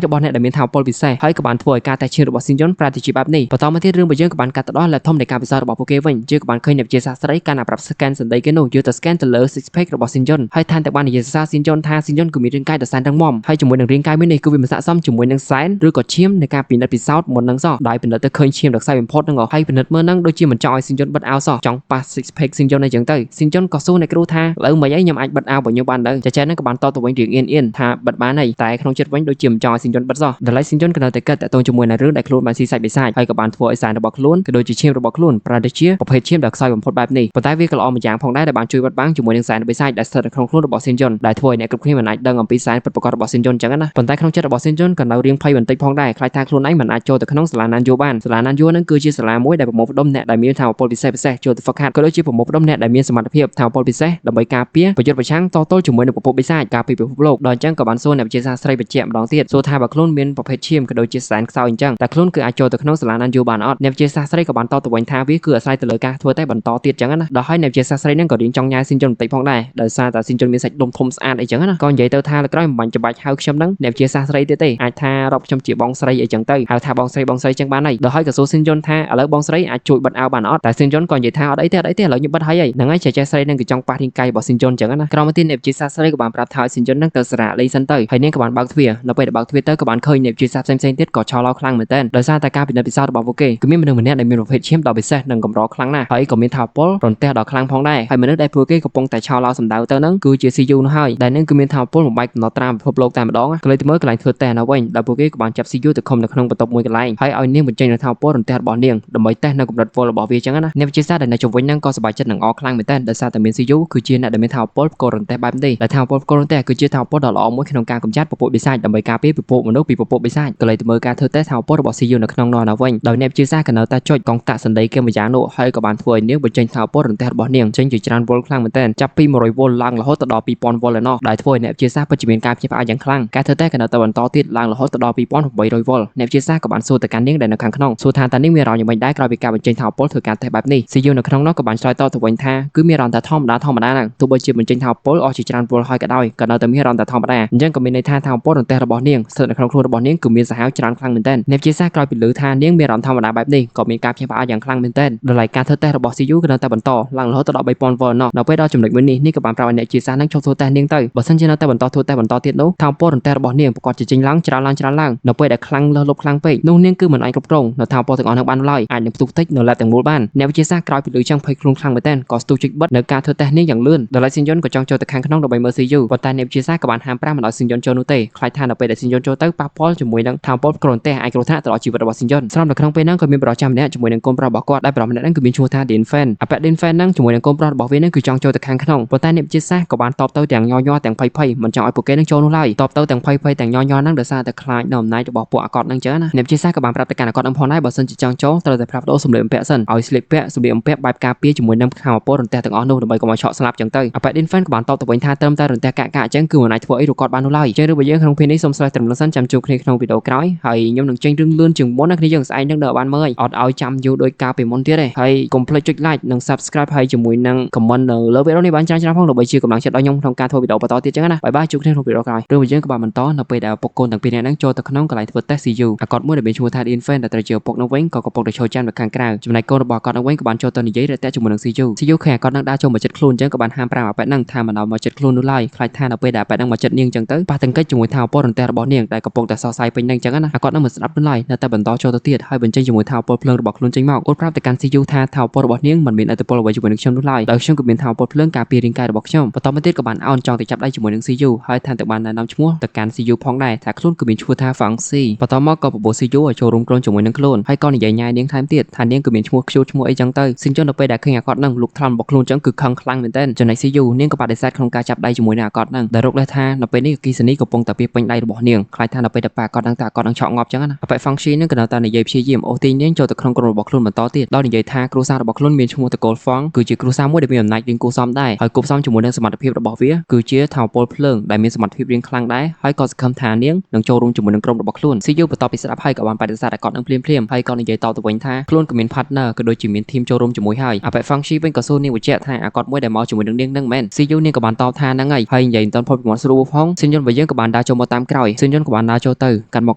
របស់អ្នកដែលមានថាមពលពិសេសហើយក៏បានធ្វើឲ្យការតេស្តឈាមរបស់ស៊ីនជុនប្រែទៅជាបែបនេះបន្តមកទៀតរឿងរបស់យើងក៏បានកាត់ទៅដល់លទ្ធំនៃការពិសោធន៍របស់ពួកគេវិញយើងក៏បានឃើញអ្នកវិទ្យាសាស្ត្រស្រីកាលណាប្រាប់ scan សន្តីគេនោះយកទៅ scan ទៅលើ six pack របស់ស៊ីនជុនហើយថែមទាំងបាននិយាយសរសើរស៊ីនជុនថាស៊ីនជុនគឺមានរាងកាយដ៏សែនរឹងមាំហើយជាមួយនឹងរាងកាយមួយនេះគឺវាមិនស័ក្តិសមជាមួយនឹងសែនឬក៏ឈាមនៃការពិនិត្យពិសោធន៍មុននឹងសោះដោយពិនិត្យទៅឃើញឈាមដ៏ខ្សោយបំផុតហ្នឹងហើយពិនិត្យមើលហ្នឹងដូចជាមិនចង់ឲ្យស៊ីនជុនបិទអាវសោះចង់ប៉ះ six pack ស៊ីនជុនអីចឹងទៅស៊ីនជុនក៏សួរអ្នកគ្រូថាឥឡូវមិនអីខ្ញុំអាចបិទអាវរបស់ខ្ញុំបានទៅចាចាហ្នឹងក៏បានតបទៅវិញរៀងអៀនអៀនថាបិទបានហើយតែក្នុងចិត្តវិញដូចជាមិនចង់ឲ្យស៊ីនជុនបិទសោះដល់ឡែកស៊ីនជុនក៏នៅតែគិតតាក់ទងជាមួយនឹងរឿងដែលខ្លួនបានស៊ីសាច់បិសាចហើយក៏បានធ្វើឲ្យសែនរបស់ខ្លួនក៏ដូចជាឈាមរបស់ខ្លួនប្រែទៅជាប្រភេទឈាមដ៏ខ្សោយបំផុតបែបនេះប៉ុន្តែវាក៏ល្អម្យ៉ាងផងដែរដែលបានជួយបិទបាំងជាមួយនឹងសែនបិសាចដែលស្ថិតនៅក្នុងខ្លួនរបស់ស៊ីនជុនដែលធ្វើឲ្យអ្នកគ្រប់គ្នាមិនអាចដឹងអំពីសែនពិតប្រាកដរបស់ស៊ីនជុនចឹងណាប៉ុន្តែក្នុងចិត្តរបស់ស៊ីនជុនក៏នៅរៀងភ័យបន្តិចផងដែរខ្លាចថាខ្លួនឯងមិនអាចចូលទៅក្នុងសាលាណានយូបានសាលាណានយូហ្នឹងគឺជាសាលាមួយដែលប្រមូលផ្ដុំអ្នកដែលមានថាមពលពិសេសពិសេសចូលទៅហ្វឹកហាត់ក៏ដូចជាប្រមូលផ្ដុំអ្នកដែលមានសមត្ថភាពថាមពលពិសេសដើម្បីការពារប្រយុទ្ធប្រឆាំងតទល់ជាមួយនឹងពពួកបិសាចការពារពិភពលោកដល់អញ្ចឹងក៏បានសួរអ្នកវិទ្យាសាស្ត្រស្រីបញ្ជាក់ម្ដងទៀតសួរថាបើខ្លួនមានប្រភេទឈាមក៏ដូចជាសែនខ្សោយអញ្ចឹងតែខ្លួនគឺអាចចូលទៅក្នុងសាលាណានយូបានអត់អ្នកវិទ្យាសាស្ត្រស្រីក៏បានតបទៅវិញថាវាគឺអាស្រ័យទៅលើការធ្វើតែបន្តទៀតអញ្ចឹងណាដល់ហើយអ្នកវិទ្យាសាស្ត្រស្រីហ្នឹងក៏រៀងចង់ញ៉ាយស៊ីនជុនបន្តិចផងដែរដោយសារតែស៊ីនជុនមានសាច់ដុំធំស្អាតអីចឹងណាក៏និយាយទៅថាលើក្រោយមិនបាញ់ច្បាច់ហៅខ្ញុំហ្នឹងអ្នកវិទ្យាសាស្ត្រស្រីទៀតទេអាចថារាប់ខ្ញុំជាបងស្រីអីចឹងទៅហៅថាបងស្រីបងស្រីចឹងបានហើយដល់ហើយក៏សួរស៊ីនជុនថាឥឡូវបងស្រីអាចជួយបិទអាវបានអត់តែស៊ីនជុនក៏និយាយថាអត់អីទេអត់អីទេឥឡូវខ្ញុំបិទហើយហ្នឹងហើយចេះចេះស្រីហ្នឹងគឺចង់ប៉ះរាងកាយរបស់ស៊ីនជុនចឹងណាក្រោយមកទៀតអ្នកវិទ្យាសាស្ត្រស្រីក៏បានប្រាប់ថាឲ្យស៊ីនជុនហ្នឹងទៅសារ៉ាលេងសិនទៅហើយនាងក៏បានបើកទ្វារនៅពេលដែលបើកទ្វារទៅក៏បានឃើញអ្នកវិទ្យាសាស្ត្រផ្សេងៗទៀតក៏ឆោឡោខ្លាំងមែនទែនដោយសារតែការពិនិត្យពិសោធន៍របស់ពួកគេគឺមានមនុស្សម្នាក់ដែលមានប្រភេទឈាមដ៏ពិសេសនិងកម្រខ្លាំងណាស់ហើយក៏មានថាមពលរន្ទះដ៏ខ្លាំងផងដែរហើយមនុស្សដែលពួកគេកំពុងតែឆោឡោសម្ដៅទៅហ្នឹងគឺជា CU នោះហើយដែលនឹងគឺមានថាមពលបំបែកកំណត់ត្រាពិភពលោកតែម្ដងក៏លេចទៅមើលកន្លែងធ្វើតេស្តនៅវិញដែលពួកគេក៏បានចាប់ CU ទៅឃុំនៅក្នុងបន្ទប់មួយកន្លែងហើយឲ្យនាងបញ្ចេញនូវថាមពលរន្ទះរបស់នាងដើម្បីតេស្តនៅកម្រិតវ៉ុលរបស់វាចឹងណាអ្នកវិទ្យាសាស្ត្រដែលនៅជុំវិញហ្នឹងក៏សប្បាយចិត្តនឹងអខ្លាំងមែនទែនដោយសារតែមាន CU គឺជាអ្នកដែលមានថាមពលផ្គររន្ទះបែបនេះដែលថាមពលផ្គររន្ទះគឺជាថាមពលដ៏ល្អមួយក្នុងការកម្ចាត់ពពួកបិសាចដើម្បីការពារពពួកមនុស្សពីពពួកបិសាចក៏លេចទៅមើលការធ្វើតេស្តថាមពលរបស់ CU នៅក្នុងនោះនៅវិញដោយអ្នកវិទ្យាសាស្ត្រក៏នៅតែចុចកងតាក់សន្តីគេម្យ៉ាងនោះហើយក៏បានធ្វើឲ្យនាងបញ្ចេញថាមពលរន្ទះរបស់នាងចេញជាច្រើនវ៉ុលខ្លាំងមែនទែនចាប់ពី100វ៉ុលឡើងរហូតទៅដល់2000វ៉ុលឯណោះដែលធ្វើឲ្យអ្នកវិទ្យាសាស្ត្រពិតជាមានការភ្ញាក់ផ្អើលយ៉ាងខ្លាំងការធ្វើតេស្តក៏នៅតែបន្តទៀតឡើងរហូតទៅដល់2800វ៉ុលអ្នកវិទ្យាសាស្ត្រក៏បានសួរទៅកាន់នាងដែលនៅខាងក្នុងសួរថាតើនាងមានអារម្មណ៍យ៉ាងម៉េចដែរក្រោយពីការបញ្ចេញថាមពលធ្វើការតេស្តបែបនេះ CU នៅក្នុងនោះក៏បានឆ្លើយតបទៅវិញថាគឺមានអារម្មណ៍ថាធម្មតាធម្មតាហ្នឹងទោះបីជាបញ្ចេញថាមពលអស់ជាច្រើនវ៉ុលហើយក៏ដោយក៏នៅតែមានអារម្មណ៍ថាធម្មតាអញ្ចឹងក៏មានន័យថាថាមពលរន្ទះរបស់នាងស្ថិតនៅក្នុងខ្លួនរបស់នាងគឺមានសាហាវច្រើនខ្លាំងមែនទែនអ្នកវិទ្យាសាស្ត្រក្រោយពីឮថានាងមានអារម្មណ៍ធម្មតាបែបនេះក៏មានការភ្ញាក់ផ្អើលយ៉ាងខ្លាំងមែនទែនដល់ឡែកការធ្វើតេស្តរបស់ CU ក៏នៅតែបន្តឡើងរហូតដល់3000វ៉ុលណោះដល់ពេលដល់ចំណុចមួយនេះនេះក៏បានប្រាប់ឲ្យអ្នកវិទ្យាសាស្ត្រនឹងឈប់ធ្វើតេស្តនាងទៅបើសិនជានៅតែបន្តធ្វើតេស្តបន្តទៀតនោះថាមពលរន្ទះរបស់នាងប្រកាសជាចេញឡើងច្រើនឡើងច្រើនឡើងនៅពេលដែលខ្លាំងលើសលប់ខ្លាំងពេកនោះនាងគឺមិនអាចគ្រប់គ្រងនៅថាមពលទាំងអស់នោះបានឡើយអាចនឹងផ្ទុះតិចនៅឡែបទាំងមូលបានអ្នកវិទ្យាសាស្ត្រក្រោយពីឮចឹងភ័យខ្លួនខ្លាំងមែនទែនក៏ស្ទុះចុចបិទនៅការធ្វើតេស្តនាងយ៉ាងលឿនដល់ឡែកស៊ីនយុនក៏ចង់ចូលទៅខាងក្នុងដើម្បីមើល CU ប៉ុន្តែអ្នកវិទ្យាសាស្ត្រក៏បានហាមប្រាមមិនឲ្យស៊ីនយុនចូលនោះទេខ្លាចថានៅពេលដែលស៊ីនយុនចូលទៅប៉ះពាល់ជាមួយនឹងថាមពលគ្រោះតេស្តអាចគ្រោះថ្នាក់ទៅដល់ជីវិតរបស់ស៊ីនយុនស្រាប់នៅក្នុងពេលហ្នឹងក៏មានប្រុសចាំម្នាក់ជាមួយនឹងកូនប្រុសរបស់គាត់ដែលប្រុសម្នាក់ហ្នឹងគឺមានឈ្មោះថា Dean Fan អពៈ Dean Fan ហ្នឹងជាមួយនឹងកូនប្រុសរបស់វាហ្នឹងគឺចង់ចូលទៅខាងក្នុងប៉ុន្តែអ្នកវិទ្យាសាស្ត្រក៏បានតបទៅទាំងញ័រៗទាំងភ័យភ័យមិនចង់ឲ្យពួកគេនឹងចូលនោះឡើយតបទៅទាំងភ័យភ័យទាំងញ័រៗហ្នឹងដោយសារតែខ្លាចនៅអំណាចរបស់ពួកអាកតហ្នឹងចឹងណាអ្នកវិទ្យាសាស្ត្រក៏បានប្រាប់ទៅកាន់អាកតហ្នឹងផងដែរបើសិនជាចង់ចូលត្រូវតែផ្លាស់ប្ដូរសម្លៀកបំពាក់សិនឲ្យស្លៀកពាក់សម្លៀកបំពាក់បែបការពារជាមួយនឹងខាងពលរន្ទះទាំងអស់នោះដើម្បីកុំឲ្យឆក់ស្លាប់ចឹងទៅអពៈ Dean Fan ក៏បានតបទៅវិញថាត្រឹមតែរន្ទះកាក់កាក់ចឹងគឺមិនអាចធ្វើអីរកគាត់បាននោះឡើយចឹងឬបើយើងក្នុងពេលនេះសូមស្លេះត្រឹមនោះសិនចាំជួបគ្នាក្នុងវីដេអូក្រោយហើយខ្ញុំនឹងចេញរឿងលឿនជាងមុនណាគ្នាយើងស្អែកនឹងនៅបានមើលអត់ឲ្យចាំយូរដោយកាលពីមុនទៀតទេហើយកុំភ្លេចចុច like និង subscribe ហើយជាមួយនឹង comment នៅលើវីដេអូនេះបានច្រើនច្រើនផងដើម្បីជាកម្លាំងចិត្តដល់ខ្ញុំក្នុងការធ្វើវីដេអូបន្តទៀតចឹងណាបាយបាយជួបគ្នាក្នុងវីដេអូក្រោយរឿងរបស់យើងក៏បានបន្តនៅពេលដែលឪពុកកូនទាំងពីរនាក់ហ្នឹងចូលទៅក្នុងកន្លែងធ្វើតេស្ត CU អាកតមួយដែលមានឈ្មោះថា Dean Fan ដែលត្រូវជាឪពុកនោះវិញក៏កំពុងតែឈរចាំនៅខាងក្រៅចំណែកកូនរបស់អាកតនោះវិញក៏បានចូលទៅនិយាយរាក់ទាក់ជាមួយនឹង CU CU ឃើញអាកតនឹងដើរចូលមកចិត្តខ្លួនចឹងក៏បានហាមប្រាមអាប៉ែតហ្នឹងថាមិនឲ្យមកចិត្តខ្លួននោះឡើយខ្លាចថានៅពេលដែលអាប៉ែតហ្នឹងមកចិត្តនាងចឹងទៅប៉ះទង្គិចជាមួយថាពលរន្ទះរបស់នាងដែលកំពុងតែសរសៃពេញហ្នឹងចឹងណាអាកតហ្នឹងមិនស្ដាប់នោះឡើយនៅតែបន្តចូលទៅទៀតហើយបញ្ចេញជាមួយថាពលភ្លើងរបស់ខ្លួនចេញមកអូនប្រាប់ទៅកាន់ CU ថាថាពលរបស់នាងមិនមានឥទ្ធិពលអ្វីជាមួយនឹងខ្ញុំនោះឡើយដោយខ្ញុំក៏មានថាពលភ្លើងការពាររាងកាយរបស់ខ្ញុំបន្តមកទៀតក៏បានអោនចង់ទៅចាប់ដៃជាមួយនឹង CU ហើយថែមទាំងបានណែនាំឈ្មោះទៅកាន់ CU ផងដែរថាខ្លួនគឺមានឈ្មោះថា Fang Si បន្តមកក៏បបួល CU ឲ្យចូលរួមក្រុមជាមួយនឹងខ្លួនហើយក៏និយាយញ៉ាយនាងថែមទៀតថានាងគឺមានឈ្មោះខ្ជូតឈ្មោះអីចឹងទៅស៊ីនជុននៅពេលដែលឃើញអាកតហ្នឹងលុកថ្លំរបស់ខ្លួនចឹងគឺខឹងខ្លាំងមែនទែនចំណែក CU នាងក៏បដិសេធក្នុងការចាប់ដៃជាមួយនឹងអាកតហ្នឹងដែលរកលេសថានៅពេលនេះអគិសនីកំពុងតែពាពេញដៃរបស់នាងខ្លាចថានៅពេលដែលប៉ាអាកតហ្នឹងតែអាកតហ្នឹងឆក់ងាប់ចឹងណាអបិ Fang Si ហ្នឹងក៏នៅតែនិយាយព្យាយាមអូសទាញនាងចូលទៅក្នុងក្រុមរបស់ខ្លួនបន្តទៀតដោយនិយាយថាគ្រួសាររបស់ខ្លួនមានឈ្មោះតកូល Fang គឺជាគ្រួសារមួយដែលមានអំណាចរៀងគួរសមដែរហើយគួបផ្សំជាមួយនឹងសមត្ថភាពរបស់វាគឺជាថាមពលភ្លើងដែលមានសមត្ថភាពរៀងខ្លាំងដែរហើយក៏សង្ឃឹមថានាងនឹងចូលរួមជាមួយនឹងក្រុមរបស់ខ្លួន CU បន្ទាប់ពីស្ដាប់ហើយក៏បានបដិសេធអាកតនឹងភ្លាមៗហើយក៏និយាយតបទៅវិញថាខ្លួនក៏មាន partner ក៏ដូចជាមាន team ចូលរួមជាមួយ មួយហើយអាប៉ែហ្វាំងស៊ីវិញក៏សួរនាងបញ្ជាក់ថាអាកត់មួយដែលមកជាមួយនឹងនាងនឹងមែនស៊ីយូនាងក៏បានតបថាហ្នឹងហើយហើយនិយាយមិនទាន់ផុតពីមាត់ស្រួលផងស៊ីនយុនរបស់យើងក៏បានដើរចូលមកតាមក្រោយស៊ីនយុនក៏បានដើរចូលទៅកាន់ម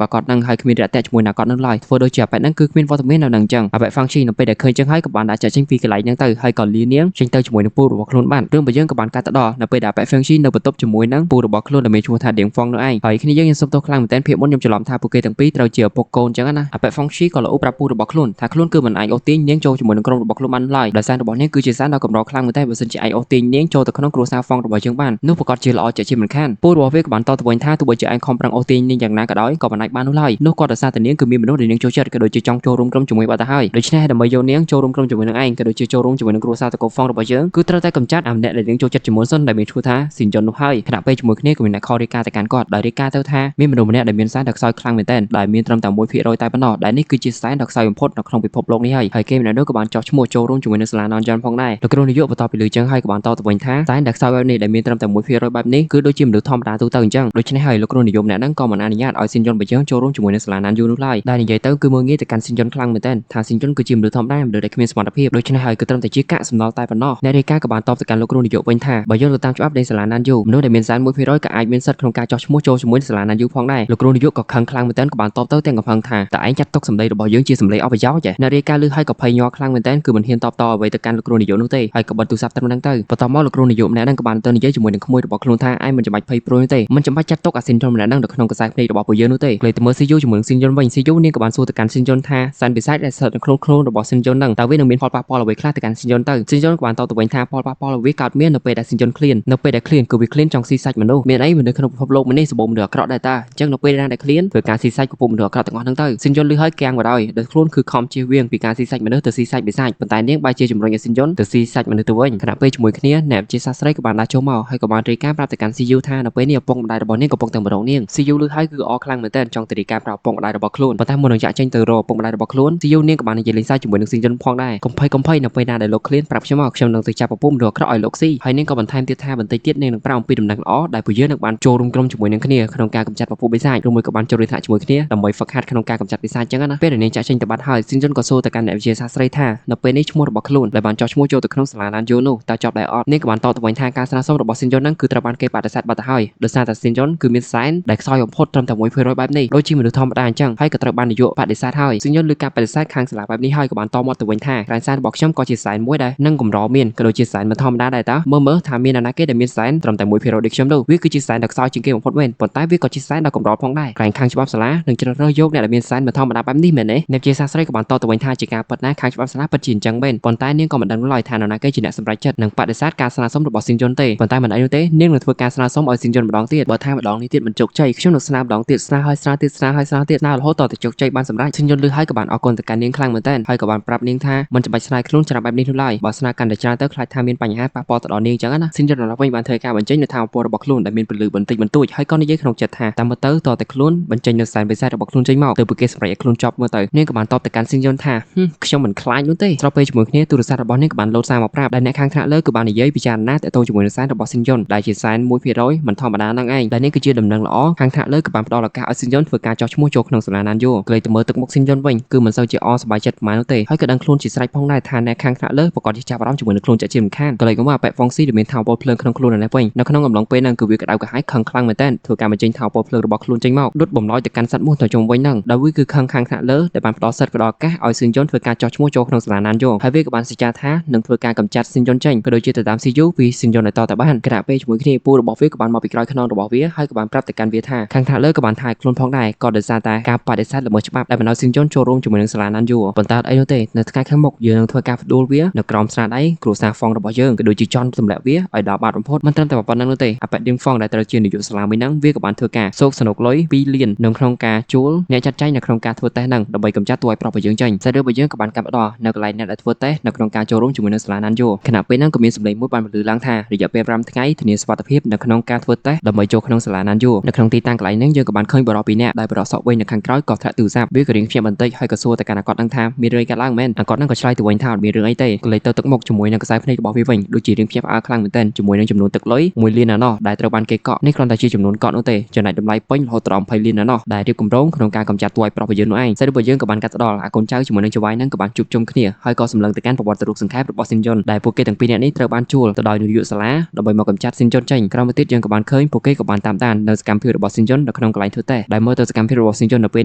កអាកត់ហ្នឹងហើយគ្មានរាក់ទាក់ជាមួយនឹងអាកត់ហ្នឹងឡើយធ្វើដូចជាអាប៉ែហ្នឹងគឺគ្មានវត្តមាននៅនឹងអញ្ចឹងអាប៉ែហ្វាំងស៊ីនៅពេលដែលឃើញចឹងហើយក៏បានដើរចាក់ចេញពីកន្លែងហ្នឹងទៅហើយក៏លានាងចេញទៅជាមួយនឹងពូរបស់ខ្លួនបានរឿងរបស់យើងក៏បានកាត់ទៅដល់នៅពេលដែលអាប៉ែហ្វាំងស៊ីនៅបន្ទប់ជាមួយនឹងពូរបស់ខ្លួនដែលមានឈ្មោះថាដៀងហ្វងនោះឯងហើយគ្នាយើងខ្ញុំសុំទោសខ្លាំងមែនទែនភាពមុនខ្ញុំច្រឡំថាពួកគេទាំងពីរត្រូវជាឪពុកកូនចឹងណាអាប៉ែហ្វុងស៊ីក៏ល្អប្រាប់ពូរបស់ខ្លួនថាខ្លួនគឺមិនអាចអូសទាញនាងចូលជាមួយនឹងក្រុមរបស់ខ្លួនបានឡើយដោយសាររបស់នាងគឺជាសារដ៏កម្រខ្លាំងមែនទែនបើសិនជាអាចអូសទាញនាងចូលទៅក្នុងគ្រួសារហ្វងរបស់យើងបាននោះប្រកាសជាល្អជាជាមិនខានពូរបស់វាក៏បានតបទៅវិញថាទោះបីជាឯងខំប្រឹងអូសទាញនាងយ៉ាងណាក៏ដោយក៏មិនអាចបាននោះឡើយនោះក៏ដោយសារតែនាងគឺមានមនុស្សដែលនាងចូលចិត្តក៏ដូចជាចង់ចូលរួមក្រុមជាមួយបាត់ទៅហើយដូច្នេះដើម្បីយកនាងចូលរួមក្រុមជាមួយនឹងឯងក៏ដូចជាចូលរួមជាមួយនឹងគ្រួសារតកូហ្វងរបស់យើងគឺត្រូវតែកម្ចាត់អាម្នាក់ដែលនាងចូលចិត្តជាមុនសិនដែលមានឈ្មោះថាស៊ីនយុននោះហើយខណៈពេលជាមួយគ្នាក៏មានអ្នកខរាយការណ៍ទៅកាន់គាត់ដោយរាយការណ៍ទៅថាមានមនុស្សម្នាក់ដែលមានសែនដ៏ខ្សោយខ្លាំងមែនទែនដែលមានត្រឹមតែ1%តែប៉ុណ្ណោះដែលនេះគឺជាសែនដ៏ខ្សោយបំផុតនៅក្នុងពិភពលោកនេះហើយហើយគេម្នាក់នោះក៏បានចោះឈ្មោះចូលរួមជាមួយនឹងសាលាណនយ៉នផងដែរលោកគ្រូនាយកបន្ទាប់ពីលើចឹងហើយក៏បានតបទៅវិញថាសែនដ៏ខ្សោយបែបនេះដែលមានត្រឹមតែ1%បែបនេះគឺដូចជាមនុស្សធម្មតាទូទៅអញ្ចឹងដូច្នេះហើយលោកគ្រូនាយកម្នាក់ហ្នឹងក៏មិនអនុញ្ញាតឲ្យស៊ីនយុនរបស់យើងចូលរួមជាមួយនឹងសាលាណានយូនោះឡើយដែលនិយាយទៅគឺមើលងាយទៅកាន់ស៊ីនយុនខ្លាំងមែនទែនថាស៊ីនយុនគឺជាមនុស្សធម្មតាមនុស្សដែលគ្មានសមត្ថភាពដូច្នេះហើយគឺត្រឹមតែជាកាកសំណល់តែប៉ុណ្ណោះអ្នករាយការណ៍ក៏បានតបទៅកាន់លោកគ្រូនាយកវិញថាបើយោងទៅតាមច្បាប់នៃសាលាណានយូមនុស្សដែលមានសែន1%ក៏អាចមានសិទ្ធិក្នុងការចោះឈ្មោះចូលជាមួយសាលាណានយូផងដែរលោកគ្រូនាយកក៏ខឹងខ្លាំងមែនទែនក៏បានតបទៅទាំងកំហឹងថាតើឯងចាត់ទុកសម្ដីរបស់យើងជាសម្ដីអប្រយោជន៍អ្នករាយការណ៍ឮហើយក៏ភ័យញ័រខ្លាំងមែនទែនគឺមិនហ៊ានតបតអ្វីទៅកាន់លោកគ្រូនាយកនោះទេហើយក៏បិទទូរស័ព្ទត្រឹមហ្នឹងទៅបន្ទាប់មកលោកគ្រូនាយកម្នាក់ហ្នឹងក៏បានទៅនិយាយជាមួយនឹងក្មួយរបស់ខ្លួនថាឯងមិនចាំបាច់ភ័យព្រួយនោះទេមិនចាំបាច់ចាត់ទុកអាស៊ីនជនម្នាក់ហ្នឹងនៅក្នុងខ្សែភ្នែករបស់ពួកយើងនោះទេក្លេទៅមើលស៊ីយូជាមួយនឹងស៊ីនយុនវិញស៊ីយូនាងក៏បានសួរទៅកាន់ស៊ីនយុនថាសែនពិសេសដែលស្ថិតនៅក្នុងខ្លួនរបស់ស៊ីនយុនហ្នឹងតើវានឹងមានផលប៉ះពាល់អ្វីខ្លះទៅកាន់ស៊ីនយុនទៅស៊ីនយុនក៏បានតបទៅវិញថាផលប៉ះពាល់វាកើតមាននៅពេលដែលស៊ីនយុនឃ្លាននៅពេលដែលឃ្លានគឺវាឃ្លានចង់ស៊ីសាច់មនុស្សមានអីមនុស្សក្នុងពិភពលោកមួយនេះសម្បូរមនុស្សអាក្រក់ដែរតាអញ្ចឹងនៅពេលណាដែលឃ្លានធ្វើការស៊ីសាច់ពពុះមនុស្សអាក្រក់ទាំងអស់ហ្នឹងទៅស៊ីនយុនលឺហើយគាំងបណ្ដោយដោយខ្លួនគឺខំជៀសវាងពីការស៊ីសាច់មនុស្សទៅស៊ីសាច់បិសាចប៉ុន្តែនាងបែរជាជំរុញឲ្យស៊ីនយុនទៅស៊ីសាច់មនុស្សទៅវិញខណៈពេលជាមួយគ្នាអ្នកជាសាស្ត្រីក៏បានដើរចូលមកហើយក៏បានរាយការណ៍ប្រាប់ទៅកាន់ CU ថានៅពេលនេះឪពុកម្ដាយរបស់នាងកំពុងតែមករកនាង CU លឺហើយគឺអរខ្លាំងមែនទែនចង់ទៅរាយការណ៍ប្រាប់ឪពុកម្ដាយរបស់ខ្លួនប៉ុន្តែមុននឹងចាក់ចេញទៅរកឪពុកម្ដាយរបស់ខ្លួន CU នាងក៏បាននិយាយលេងសើចជាមួយនឹងស៊ីនយុនផងដែរកំភៃកំភៃនៅពេលណាដែលលោកឃ្លានប្រាប់ខ្ញុំមកខ្ញុំនឹងទៅចាប់ឪពុកមនុស្សអាក្រក់ឲ្យលោកស៊ីហើយនាងក៏បន្ថែមទៀតថាបន្តិចទៀតនាងនឹងប្រាប់អំពីដំណឹងល្អដែលពួកយើងនឹងបានចូលរួមក្រុមជាមួយនឹងគ្នាក្នុងការកម្ចាត់ពពុះបិសាចឬមួយក៏បានចូលរៀនថ្នាក់ជាមួយគ្នាដើម្បីហ្វឹកហាត់ក្នុងការកម្ចាត់បិសាចចឹងណាពេលដែលនាងចាក់ចេញទៅបាត់ហើយស៊ីនយុនក៏សួរទៅកាន់អ្នកវិទ្យាសាស្ត្រីថានៅពេលនេះឈ្មោះរបស់ខ្លួនដែលបានចោះឈ្មោះចូលទៅក្នុងសាលាឡានយូនោះតើចប់ដែរអត់នាងក៏បានតបទៅវិញថាការស្នើសុំរបស់ស៊ីនយុនហ្នឹងគឺត្រូវបានគេបដិសេធបាត់ទៅហើយដោយសារតែស៊ីនយុនគឺមានសែនដែលខ្សោយបំផុតត្រឹមតែ1%បែបនេះដូចជាមនុស្សធម្មតាអញ្ចឹងហើយក៏ត្រូវបាននាយកបដិសេធហើយស៊ីនយុនលើការបដិសេធខាងសាលាបែបនេះហើយក៏បានតមាត់ទៅវិញថាក្រែងសែនរបស់ខ្ញុំក៏ជាសែនមួយដែរនិងកម្រមានក៏ដូចជាសែនមិនធម្មតាដែរតើមើលមើលថាមាននរណាគេដែលមានសែនត្រឹមតែ1%ដូចខ្ញុំនោះវាគឺជាសែនដ៏ខ្សោយជាងគេបំផុតមែនប៉ុន្តែវាក៏ជាសែនដ៏កម្រផងដែរក្រែងខាងច្បាប់សាលានឹងជ្រើសរើសយកអ្នកដែលមានសែនមិនធម្មតាបែបនេះមែនទេអ្នកជាសាស្ត្រីក៏បានតបទៅវិញថាជាការពិតណាស់ខាងច្បាប់សាលាពិតជាអញ្ចឹងមែនប៉ុន្តែនាងក៏មិនដឹងឡើយថានរណាគេជាអ្នកសម្រេចចិត្តនិងបដិសេធការស្នើសុំរបស់ស៊ីនយុនទេប៉ុន្តែមិនអីនោះទេនាងនឹងធ្វើការស្នើសុំឲ្យស៊ីនយុនម្ដងទៀតបើថាម្ដងនេះទៀតមិនជោគជ័យខ្ញុំនឹងស្នើម្ដងទៀតស្នើហើយស្នើទៀតស្នើហើយស្នើទៀតស្នើរហូតតតែជោគជ័យបានសម្រេចស៊ីនយុនលឺហើយក៏បានអរគុណទៅកាន់នាងខ្លាំងមែនទែនហើយក៏បានប្រាប់នាងថាមិនចាំបាច់ស្នើខ្លួនច្រើនបែបនេះនោះឡើយបើស្នើកាន់តែច្រើនទៅខ្លាចថាមានបញ្ហាប៉ះពាល់ទៅដល់នាងអញ្ចឹងណាស៊ីនយុនដល់វិញបានធ្វើការបញ្ចេញនៅថាមពលរបស់ខ្លួនដែលមានពលឺបន្តិចបន្តួចហើយក៏និយាយក្នុងចិត្តថាតាមមើលទៅតតែខ្លួនបញ្ចេញនៅសែនបិសាចរបស់ខ្លួនចេញមកទើបគេសម្រេចឲ្យខ្លួនចប់មើលទៅនាងក៏បានតបទៅកាន់ស៊ីនយុនថាខ្ញុំមិនខ្លាចនោះទេស្របពេលជាមួយគ្នាទូរស័ព្ទរបស់នាងក៏បានលោតសារមកប្រាប់ដែលអ្នកខាងថ្នាក់លើក៏បាននិយាយពិចារណាទាក់ទងជាមួយនឹងសែនរបស់ស៊ីនយុនដែលជាសែន1%មិនធម្មតាហ្នឹងឯងដែលនេះគឺជាដំណឹងល្អខាងថ្នាក់លើក៏បានផ្ដល់ឱកាសឲ្យស៊ីនយុនធ្វើការចោះឈ្មោះចូលក្នុងសាលាណានយូក្លែកទៅមើលទឹកមុខស៊ីនយុនវិញគឺមិនសូវជាអសប្បាយចិត្តប៉ុន្មាននោះទេហើយក៏ដឹងខ្លួនជាស្រេចផងដែរថាអ្នកខាងថ្នាក់លើប្រកាសជាចាប់អារម្មណ៍ជាមួយនឹងខ្លួនជាជាមិនខានក្លែកមកអាប៉ែហ្វុងស៊ីដែលមានថាមពលភ្លើងក្នុងខ្លួននៅនេះវិញនៅក្នុងអំឡុងពេលហ្នឹងគឺវាក្តៅក្រហាយខឹងខ្លាំងមែនទែនធ្វើការបញ្ចេញថាមពលភ្លើងរបស់ខ្លួនចេញមកដុតបំឡយទៅកាន់សត្វមូសនៅជុំវិញហ្នឹងដោយវាគឺខឹងខាងថ្នាក់លើដែលបានផ្ដល់សិទ្ធិផ្ដល់ឱកាសឲ្យស៊ីនយុនធ្វើការចោះឈ្មោះចូលក្នុងសាលាណានយូហើយវាក៏បានសច្ចាថានឹងធ្វើការកម្ចាត់ស៊ីនយុនចេញក៏ដូចជាទៅតាមស៊ីយូពីស៊ីនយុនឲ្យតតែបានខណៈពេលជាមួយគ្នាពូរបស់វាក៏បានមកពីក្រោយខ្នងរបស់វាហើយក៏បានប្រាប់ទៅកាន់វាថាខាងថ្នាក់លើក៏បានថាខ្លួនផងដែរក៏ដោយសារតែការបដិសេធល្មើសច្បាប់ដែលបណ្ដោយស៊ីនយុនចូលរួមជាមួយនឹងសាលាណានយូប៉ុន្តែអីនោះទេនៅថ្ងៃខាងមុខយើងនឹងធ្វើការផ្ដួលវានៅក្រោមស្នាដៃគ្រួសារហ្វងរបស់យើងក៏ដូចជាចន់ទម្លាក់វាឲ្យដល់បាតបំផុតមិនត្រឹមតែប៉ុណ្្នឹងនោះទេអាប៉ែឌៀងហ្វងដែលត្រូវជានាយកសាលាមួយហ្នឹងវាក៏បានធ្វើការសោកសនុកលុយ2លាននៅក្នុងការជួលអ្នកចាត់ចែងនៅក្នុងការធ្វើតេស្តហ្នឹងដើម្បីកម្ចាត់តួឲ្យប្រុសរបស់យើងចេញសាច់រឿងរបស់យើងក៏បានកាត់ផ្ដល់នៅកន្លែងអ្នកដែលធ្វើតេស្តនៅក្នុងការចូលរួមជាមួយនឹងសាលាណានយូខណៈពេលហ្នឹងក៏មានសម្លេងមួយបានបន្លឺឡើងថារយៈពេល5ថ្ងៃធានាសុវត្ថិភាពនៅក្នុងការធ្វើតេស្តដើម្បីចូលក្នុងសាលាណានយូនៅក្នុងទីតាំងកន្លែងហ្នឹងយើងក៏បានឃើញបុរស2នាក់ដែលបុរសសក់វែងនៅខាងក្រោយក៏ធ្លាក់ទូរស័ព្ទវាក៏រៀងភ្ញាក់បន្តិចហើយក៏សួរទៅកាន់អាកត់ហ្នឹងថាមានរឿងអីកើតឡើងមែនអាកត់ហ្នឹងក៏ឆ្លើយទៅវិញថាអត់មានរឿងអីទេក៏លេចទៅទឹកមុខជាមួយនឹងខ្សែភ្នែករបស់វាវិញដូចជារៀងភ្ញាក់ផ្អើលខ្លាំងមែនទែនជាមួយនឹងចំនួនទឹកលុយ1លានណោះដែលត្រូវបានគេកក់នេះគ្រាន់តែជាចំនួនកក់នោះទេចំណែកតម្លៃពេញរហូតដល់20លានណោះដែលរៀបគម្រោងក្នុងការកម្ចាត់តួឲ្យប្រុសរបស់យើងនោះឯងសាច់របស់យើងក៏បានកាត់ទៅដល់អាកូនចៅជាមួយនឹងចៅហ្វាយហ្នឹងក៏បានជួបជុំគ្នាហើយក៏សម្ សម្លឹងទៅកាន់ប្រវត្តិរូបសង្ខេបរបស់ស៊ីនយុនដែលពួកគេទាំងពីរនាក់នេះត្រូវបានជួលទៅដោយនាយកសាលាដើម្បីមកកម្ចាត់ស៊ីនយុនចេញក្រោយមកទៀតយើងក៏បានឃើញពួកគេក៏បានតាមដាននៅសកម្មភាពរបស់ស៊ីនយុននៅក្នុងកន្លែងធ្វើតេស្តដែលមើលទៅសកម្មភាពរបស់ស៊ីនយុននៅពេ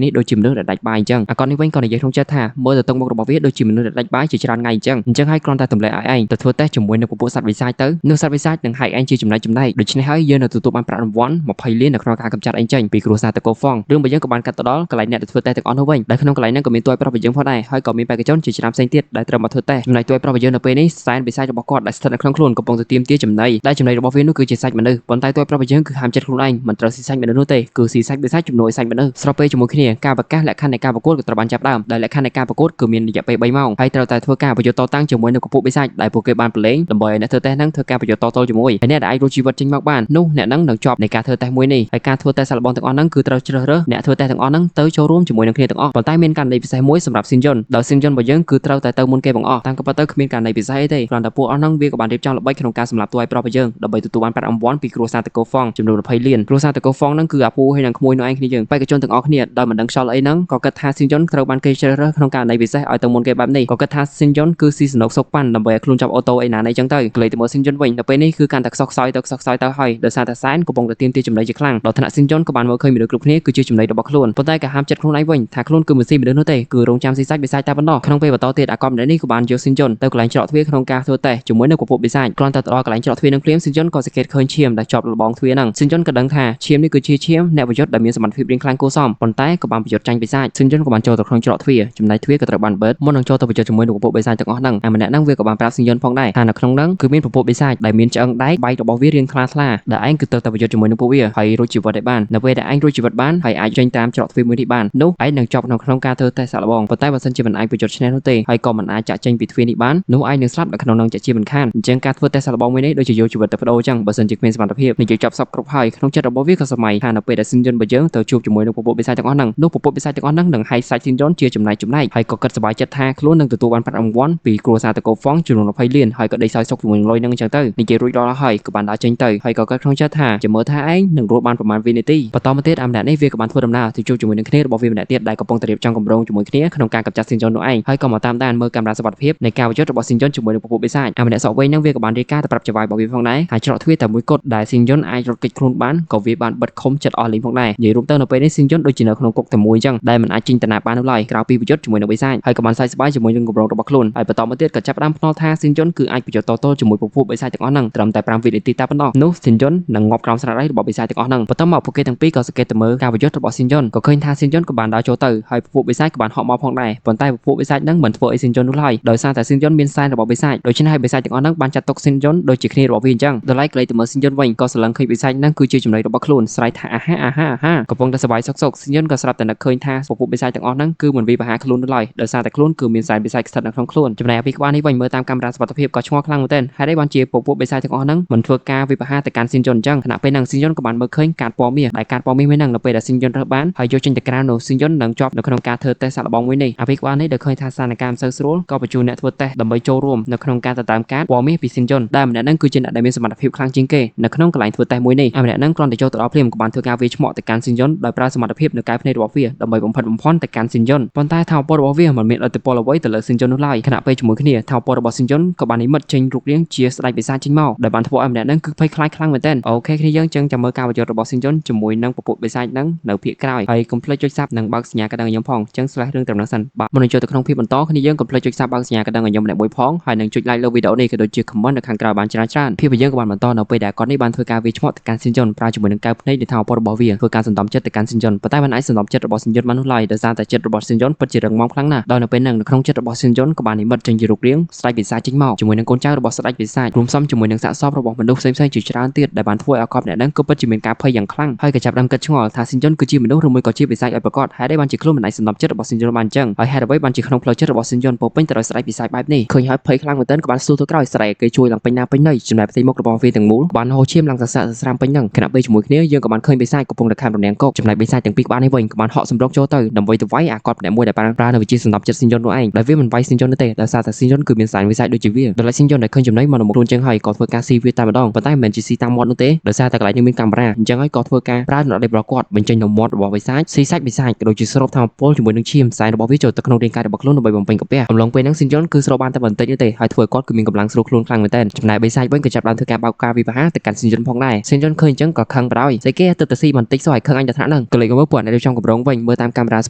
លនេះដូចជាមនុស្សដែលដាច់បាយអញ្ចឹងអាកននេះវិញក៏និយាយក្នុងចិត្តថាមើលទៅតុងមុខរបស់វាដូចជាមនុស្សដែលដាច់បាយជាច្រើនថ្ងៃអញ្ចឹងអញ្ចឹងហើយគ្រាន់តែទម្លាក់ឲ្យឯងទៅធ្វើតេស្តជាមួយនឹងពពួកសត្វវិសាចទៅនោះសត្វវិសាចនឹងហែកឯងជាចំណែកចំណែកដូច្នេះហើយយើងនឹងទទួលបានប្រាក់រង្វាន់20លាននៅក្នុងការកម្ចាត់ឯងចេញពីគ្រួសារតកូហ្វងរឿងរបស់យើងក៏បានកាត់ទៅដល់កន្លែងអ្នកដែលធ្វើតេស្តទាំងអស់នោះវិញដែលក្នុងកន្លែងហ្នឹងក៏មានតួប្រុសរបស់យើងផងដែរហើយក៏មានបេក្ខជនជាច្រើនផ្សេងទៀតដែលត្រូវមកធ្វើតេស្តចំណែកតួប្រុសរបស់យើងនៅពេលនេះសែនវិសាចរបស់គាត់ដែលស្ថិតនៅក្នុងខ្លួនកំពុងតែទាមទារចំណីដែលចំណីរបស់វានោះគឺជាសាច់មនុស្សប៉ុន្តែតួប្រុសរបស់យើងគឺហាមចិត្តខ្លួនឯងមិនត្រូវស៊ីសាច់មនុស្សនោះទេគឺស៊ីសាច់វិសាចជំនួយសាច់មនុស្សស្របពេលជាមួយគ្នាការប្រកាសលក្ខខណ្ឌនៃការប្រកួតក៏ត្រូវបានចាប់ផ្ដើមដែលលក្ខខណ្ឌនៃការប្រកួតគឺមានរយៈពេល3ម៉ោងហើយត្រូវតែធ្វើការប្រយុទ្ធតតាំងជាមួយនឹងពពួកបិសាចដែលពួកគេបានប្រឡែងដើម្បីឲ្យអ្នកធ្វើតេស្តហ្នឹងធ្វើការប្រយុទ្ធតទល់ជាមួយហើយអ្នកដែលអាចរស់ជីវិតចេញមកបាននោះអ្នកហ្នឹងនឹងជាប់នៃការធ្វើតេស្តមួយនេះហើយការធ្វើតេស្តសាកល្បងទាំងអស់ហ្នឹងគឺត្រូវជ្រើសរើសអ្នកធ្វើតេស្តទាំងអស់ហ្នឹងទៅចូលរួមជាមួយនឹងគ្នាទាំងអស់ប៉ុន្តែមានករណីពិសេសមួយសម្រាប់ស៊ីនយុនដោយស៊ីនយុនរបស់យើងគឺត្រូវតែទៅមុនគេបង្អស់តាមក៏ប៉ុន្តែគ្មានករណីពិសេសអីទេគ្រាន់តែពួកអស់ហ្នឹងវាក៏បានរៀបចំល្បិចក្នុងការសម្លាប់តួឯប្រុសរបស់យើងដើម្បីទទួលបានប្រាក់រង្វាន់ពីគ្រួសារតកូហ្វងចំនួន20លានគ្រួសារតកូហ្វងហ្នឹងគឺអាពូហើយនិងក្មួយនោះឯងគ្នាយើងបេក្ខជនទាំងអស់គ្នាដោយមិនដឹងខ្យល់អីហ្នឹងក៏គិតថាស៊ីនយុនត្រូវបានគេជ្រើសរើសក្នុងករណីពិសេសឲ្យទៅមុនគេបែបនេះក៏គិតថាស៊ីនយុនគឺស៊ីសនុកសុកប៉ាន់ដើម្បីឲ្យខ្លួនចាប់អូតូអីណាណីចឹងទៅក្លេទៅមើលស៊ីនយុនវិញដល់ពេលនេះគឺកាន់តែខ្សោះខ្សោយទៅខ្សោះខ្សោយទៅហើយដោយសារតែសែនកំពុងតែទាមទារចំណីជាខ្លាំងដល់ថ្នាក់ស៊ីនយុនក៏បានមើលឃើញមនុស្សគ្រប់គ្នាគឺជាចំណីរបស់ខ្លួនប៉ុន្តែក៏ហាមចិត្តខ្លួនឯងវិញថាខ្លួនគឺមិនស៊ីមនុស្សនោះទេគឺរងចាំស៊ីសាច់បិសាចតែប៉ុណ្ណោះក្នុងពេលបន្តទៀតអាកប់ម្នាក់នេះក៏បានយកស៊ីនយុនទៅកន្លែងច្រកទ្វារក្នុងការធ្វើតេស្តជាមួយនឹងពពួកបិសាចគ្រាន់តែទៅដល់កន្លែងច្រកទ្វារនឹងភ្លាមស៊ីនយុនក៏សង្កេតឃើញឈាមដែលជាប់លបងទ្វារហ្នឹងស៊ីនយុនក៏ដឹងថាឈាមនេះគឺជាឈាមអ្នកប្រយុទ្ធដែលមានសមត្ថភាពរៀងខ្លាំងគួរសមប៉ុន្តែក៏បានប្រយុទ្ធចាញ់បិសាចស៊ីនយុនក៏បានចូលទៅក្នុងច្រកទ្វារចំណែកទ្វារក៏ត្រូវបានបិទមុននឹងចូលទៅប្រយុទ្ធជាមួយនឹងពពួកបិសាចទាំងអស់ហ្នឹងអាម្នាក់ហ្នឹងវាក៏បានប្រាប់ស៊ីនយុនផងដែរថានៅក្នុងហ្នឹងគឺមានពពួកបិសាចដែលមានឆ្អឹងដែកបែករបស់វារៀងថ្លាថ្លាដែលឯងគឺត្រូវតែប្រយុទ្ធជាមួយនឹងពួកវាហើយរួចជីវិតឲ្យបាននៅពេលដែលឯងរួចជីវិតបានហើយអាចចេញតាមច្រកទ្វារមួយនេះបាននោះឯងនឹងជាប់នៅក្នុងការធ្វើតេស្តសាកល្បងប៉ុន្តែបើសិនជាមិនអាចប្រយុទ្ធឈ្នះនោះទេហើយក៏មិនអាចចាក់ចេញពីទ្វារនេះបាននោះឯងនឹងស្លាប់នៅក្នុងនឹងជាជាមិនខានអញ្ចឹងការធ្វើតេស្តសាកល្បងមួយនេះដូចជាយកជីវិតទៅបដូរអញ្ចឹងបើសិនជាគ្មានសមត្ថភាពនិយាយចប់សពគ្រប់ហើយក្នុងចិត្តរបស់វាក៏សម័យថានៅពេលដែលស៊ីនយុនរបស់យើងទៅជួបជាមួយនឹងពពួកបិសាចទាំងអស់ហ្នឹងនោះពពួកបិសាចទាំងអស់ហ្នឹងនឹងហែកសាច់ស៊ីនយុនជាចំណែកចំណែកហើយក៏គិតសប្បាយចិត្តថាខ្លួននឹងទទួលបានប្រាក់រង្វាន់ពីគ្រួសារតកូហ្វងចំនួន20លានហើយក៏ដេកសោយសុខជាមួយនឹងលុយហ្នឹងអញ្ចឹងទៅនិយាយរួចរាល់ហើយក៏បានដើរចេញទៅហើយក៏គិតក្នុងចិត្តថាចាំមើលថាឯងនឹងរស់បានប្រហែលវិនាទីបន្តមកទៀតអាម្នាក់នេះវាក៏បានធ្វើដំណើរទៅជួបជាមួយនឹងគ្នារបស់វាម្នាក់ទៀតដែលកំពុងតែរៀបចំគម្រោងជាមួយគ្នាក្នុងការកម្ចាត់ស៊ីនយុននោះឯងហើយក៏មកតាមដានមើលកាមេរ៉ាសុវត្ថិភាពនៃការប្រយុទ្ធរបស់ស៊ីនយុនជាមួយនឹងពពួកបិសាចអាម្នាក់សក់វែងហ្នឹងវាក៏បានរាយការណ៍ទៅប្រាប់ចៅហ្វាយរបស់វាផងដែរហើយច្រកទ្វារតែមួយគត់ដែលស៊ីនយុនអាចរត់គេចខ្លួនបានក៏វាបានបិទខុំចិត្តអស់លីងផងដែរនិយាយរួមទៅនៅពេលនេះស៊ីនយុនដូចជានៅក្នុងគុកតែមួយអញ្ចឹងដែលមិនអាចចេញទៅណាបាននោះឡើយក្រៅពីប្រយុទ្ធជាមួយនឹងបិសាចហើយក៏បានសើចស្បាយជាមួយនឹងគម្រោងរបស់ខ្លួនហើយបន្តមកទៀតក៏ចាប់ផ្ដើមភ្នាល់ថាស៊ីនយុនគឺអាចប្រយុទ្ធតទល់ជាមួយពពួកបិសាចទាំងអស់ហ្នឹងត្រឹមតែ5វិនាទីតែប៉ុណ្ណោះនោះស៊ីនយុននឹងងាប់ក្រោមស្នាដៃរបស់បិសាចទាំងអស់ហ្នឹងបន្ទាប់មកពួកគេទាំងពីរក៏សង្កេតទៅមើលការប្រយុទ្ធរបស់ស៊ីនយុនក៏ឃើញថាស៊ីនយុនក៏បានដើរចូលទៅហើយពពួកបិសាចក៏បានហក់មកផងដែរប៉ុន្តែពពួកបិសាចហ្នឹងមិនធ្វើអីស៊ីនយុននោះឡើយដោយសារតែស៊ីនយុនមានសែនរបស់បិសាចដូច្នេះហើយបិសាចទាំងអស់ហ្នឹងបានចាត់ទុកស៊ីនយុនដូចជាគ្នារបស់វាអញ្ចឹងដល់ឡែកក្លេទៅមើលស៊ីនយុនវិញក៏ស្រឡឹងឃើញបិសាចហ្នឹងគឺជាចំណីរបស់ខ្លួនស្រែកថាអាហាអាហាអាហាកំពុងតែសប្បាយសុខសុខស៊ីនយុនក៏ស្រាប់តែនឹកឃើញថាពពួកបិសាចទាំងអស់ហ្នឹងគឺមិនវាប្រហារខ្លួននោះឡើយដោយសារតែខ្លួនគឺមានសែនបិសាចស្ថិតនៅក្នុងខ្លួនចំណែកពីក្បាលនេះវិញមើលតាមកាមេរ៉ាសុវត្ថិភាពក៏ឆ្ងល់ខ្លាំងមែនទែនហេតុអីបានជាពពួកបិសាចទាំងអស់ហ្នឹងមិនធ្វើការវិបហាទៅកាន់ស៊ីនយុនអញ្ចឹងខណៈពេលហ្នឹងស៊ីនយុនក៏បានមើលឃើញកាតពណ៌មាសដែលកាតពណ៌មាសមួយហ្នឹងនៅពេលដែលស៊ីនយុនរើសបានហើយយកចេញទៅក្រៅនោះស៊ីនយុននឹងជាប់នៅក្នុងការធ្វើតេស្តសាកល្បងមួយនេះអាពីក្បាលនេះដែលឃើញថាស្ថានភាពមិនសូវស្រួលក៏បញ្ជូនអ្នកធ្វើតេស្តដើម្បីចូលរួមនៅក្នុងការទៅតាមកាតពណ៌មាសពីស៊ីនយុនដែលម្នាក់ហ្នឹងគឺជាអ្នកដែលមានសមត្ថភាពខ្លាំងជាងគេនៅក្នុងកន្លែងធ្វើតេស្តមួយនេះអាម្នាក់ហ្នឹងគ្រាន់តែចូលទៅដល់ភ្លាមក៏បានធ្វើការវាយឆ្មក់ទៅកាន់ស៊ីនយុនដោយប្រើសមត្ថភាពនៅកែភ្នែករបស់វាដើម្បីបំផិតបំភ័ន្តទៅកាន់ស៊ីនយុនប៉ុន្តែថាមពលរបស់វាមិនមានឥទ្ធិពលអ្វីទៅលើស៊ីនយុននោះឡើយខណៈពេលជាមួយគ្នាថាមពលរបស់ស៊ីនយុនក៏បាននិមិត្តចេញរូបរាងជាស្ដេចបិសាចចេញមកដែលបានធ្វើឲ្យម្នាក់ហ្នឹងគឺភ័យខ្លាចខ្លាំងមែនទែនអូខេគ្នាយើងចឹងចាំមើលការប្រយុទ្ធរបស់ស៊ីនយុនជាមួយនឹងពពួកបិសាចហ្នឹងនៅភាគក្រោយហើយកុំភ្លេចចុច Sub និងបើកសញ្ញាកណ្ដឹងឲ្យខ្ញុំផងចឹង slash រឿងត្រឹមហ្នឹងសិនបាទមុននឹងចូលទៅក្នុងភាគបន្តគ្នាយើងកុំភ្លេចចុច Sub បើកសញ្ញាកណ្ដឹងឲ្យខ្ញុំម្នាក់មួយផងហើយនឹងចុច like លើវីដេអូនេះក៏ដូចជា comment នៅខាងក្រោយបានច្រើនច្រើនភាពយើងក៏បានបន្តនៅពេលដែលគាត់នេះបានធ្វើការវាយឆ្មក់ទៅកាន់ស៊ីនយុនប្រើជាមួយនឹងកែវភ្នែកនៃថាមពលរបស់វាធ្វើការសន្សំចិត្តទៅកាន់ស៊ីនយុនប៉ុន្តែមិនអាចសន្សំចិត្តរបស់ស៊ីនយុនបាននោះឡើយដោយសារតែចិត្តរបស់ស៊ីនយុនពិតជារឹងមាំខ្លាំងណាស់ដោយនៅពេលហ្នឹងនៅក្នុងចិត្តរបស់ស៊ីនយុនក៏បាននិមិត្តចេញជារូបរាងស្ដេចបិសាចចេញមកជាមួយនឹងកូនចៅរបស់ស្ដេចបិសាចរួមផ្សំជាមួយនឹងសាកសពរបស់មនុស្សផ្សេងៗជាច្រើនទៀតដែលបានធ្វើឲ្យកប់អ្នកហ្នឹងក៏ពិតជាមានការភ័យយ៉ាងខ្លាំងហើយក៏ចាប់ផ្ដើមគិតឆ្ងល់ថាស៊ីនយុនគឺជាមនុស្សឬមួយក៏ជាបិសាចឲ្យប្រាកដហេតុអីបានជាខ្លួនមិនអាចសន្សំចិត្តរបស់ស៊ីនយុនបានអញ្ចឹងហើយហេតុអ្វីបានជាក្នុងផ្លូវចិត្តរបស់ស៊ីនយុនពោពេញទៅដោយស្ដេចបិសាចបែបនេះឃើញហើយភ័យខ្លាំងមែនទែនក៏បានស្ទុះទៅក្រោយស្រែកគេជួយឡើងពេញណាពេញណីចំណែកផ្ទៃមុខរបស់វាទាំងមូលបានហូរឈាមឡើងសស័កសស្រាំពេញហ្នឹងខណៈពេលជាមួយគ្នាយើងក៏បានឃើញបិសាចកំពុងតែខាំរនាំងគោកចំណែកបិសាចទាំងពីរក្បាលនេះវិញក៏បានហក់សម្រុកចូលទៅដើម្បីទៅវាយអាកត់ម្នាក់មួយដែលបានប្រើនៅវិជាសន្សំចិត្តស៊ីនយុននោះឯងដែលវាមិនវាយស៊ីនយុននោះទេដោយសារតែស៊ីនយុនគឺមានសែនវិសាចដូចជាវាដល់ឡែកស៊ីនយុនដែលឃើញចំណីមកនៅមុខខ្លួនចឹងហើយក៏ធ្វើការស៊ីវាតែម្ដងប៉ុន្តែមិនមែនជាស៊ីតាមមាត់នោះទេដោយសារតែកន្លែងនេះមានកាមេរ៉ាអញ្ចឹងហើយក៏ធ្វើការប្រើនៅដៃរបស់គាត់បញ្ចេញនៅមាត់របស់បិសាចស៊ីសាច់បិសាចក៏ដូចជាស្រូបថាមពលជាមួយនឹងឈាមសែនរបស់វាចូលទៅក្នុងរាងកាយរបស់ខ្លួនដើម្បីបំពេញកាពះអំឡុងពេល ពេលហ្នឹងស៊ីនយុនគឺស្រូបបានតែបន្តិចនោះទេហើយធ្វើឲ្យគាត់គឺមានកម្លាំងស្រួលខ្លួនខ្លាំងមែនទែនចំណែកបិសាចវិញក៏ចាប់ដើមធ្វើការបោកការវិវហាទៅកាន់ស៊ីនយុនផងដែរស៊ីនយុនឃើញអញ្ចឹងក៏ខឹងបណ្ដោយស្អីគេទៅស៊ីបន្តិចសោះឲ្យខឹងអញទៅថ្នាក់ហ្នឹងក៏លេចមើលពួកអ្នករៀបចំកម្រងវិញមើលតាមកាមេរ៉ាសុ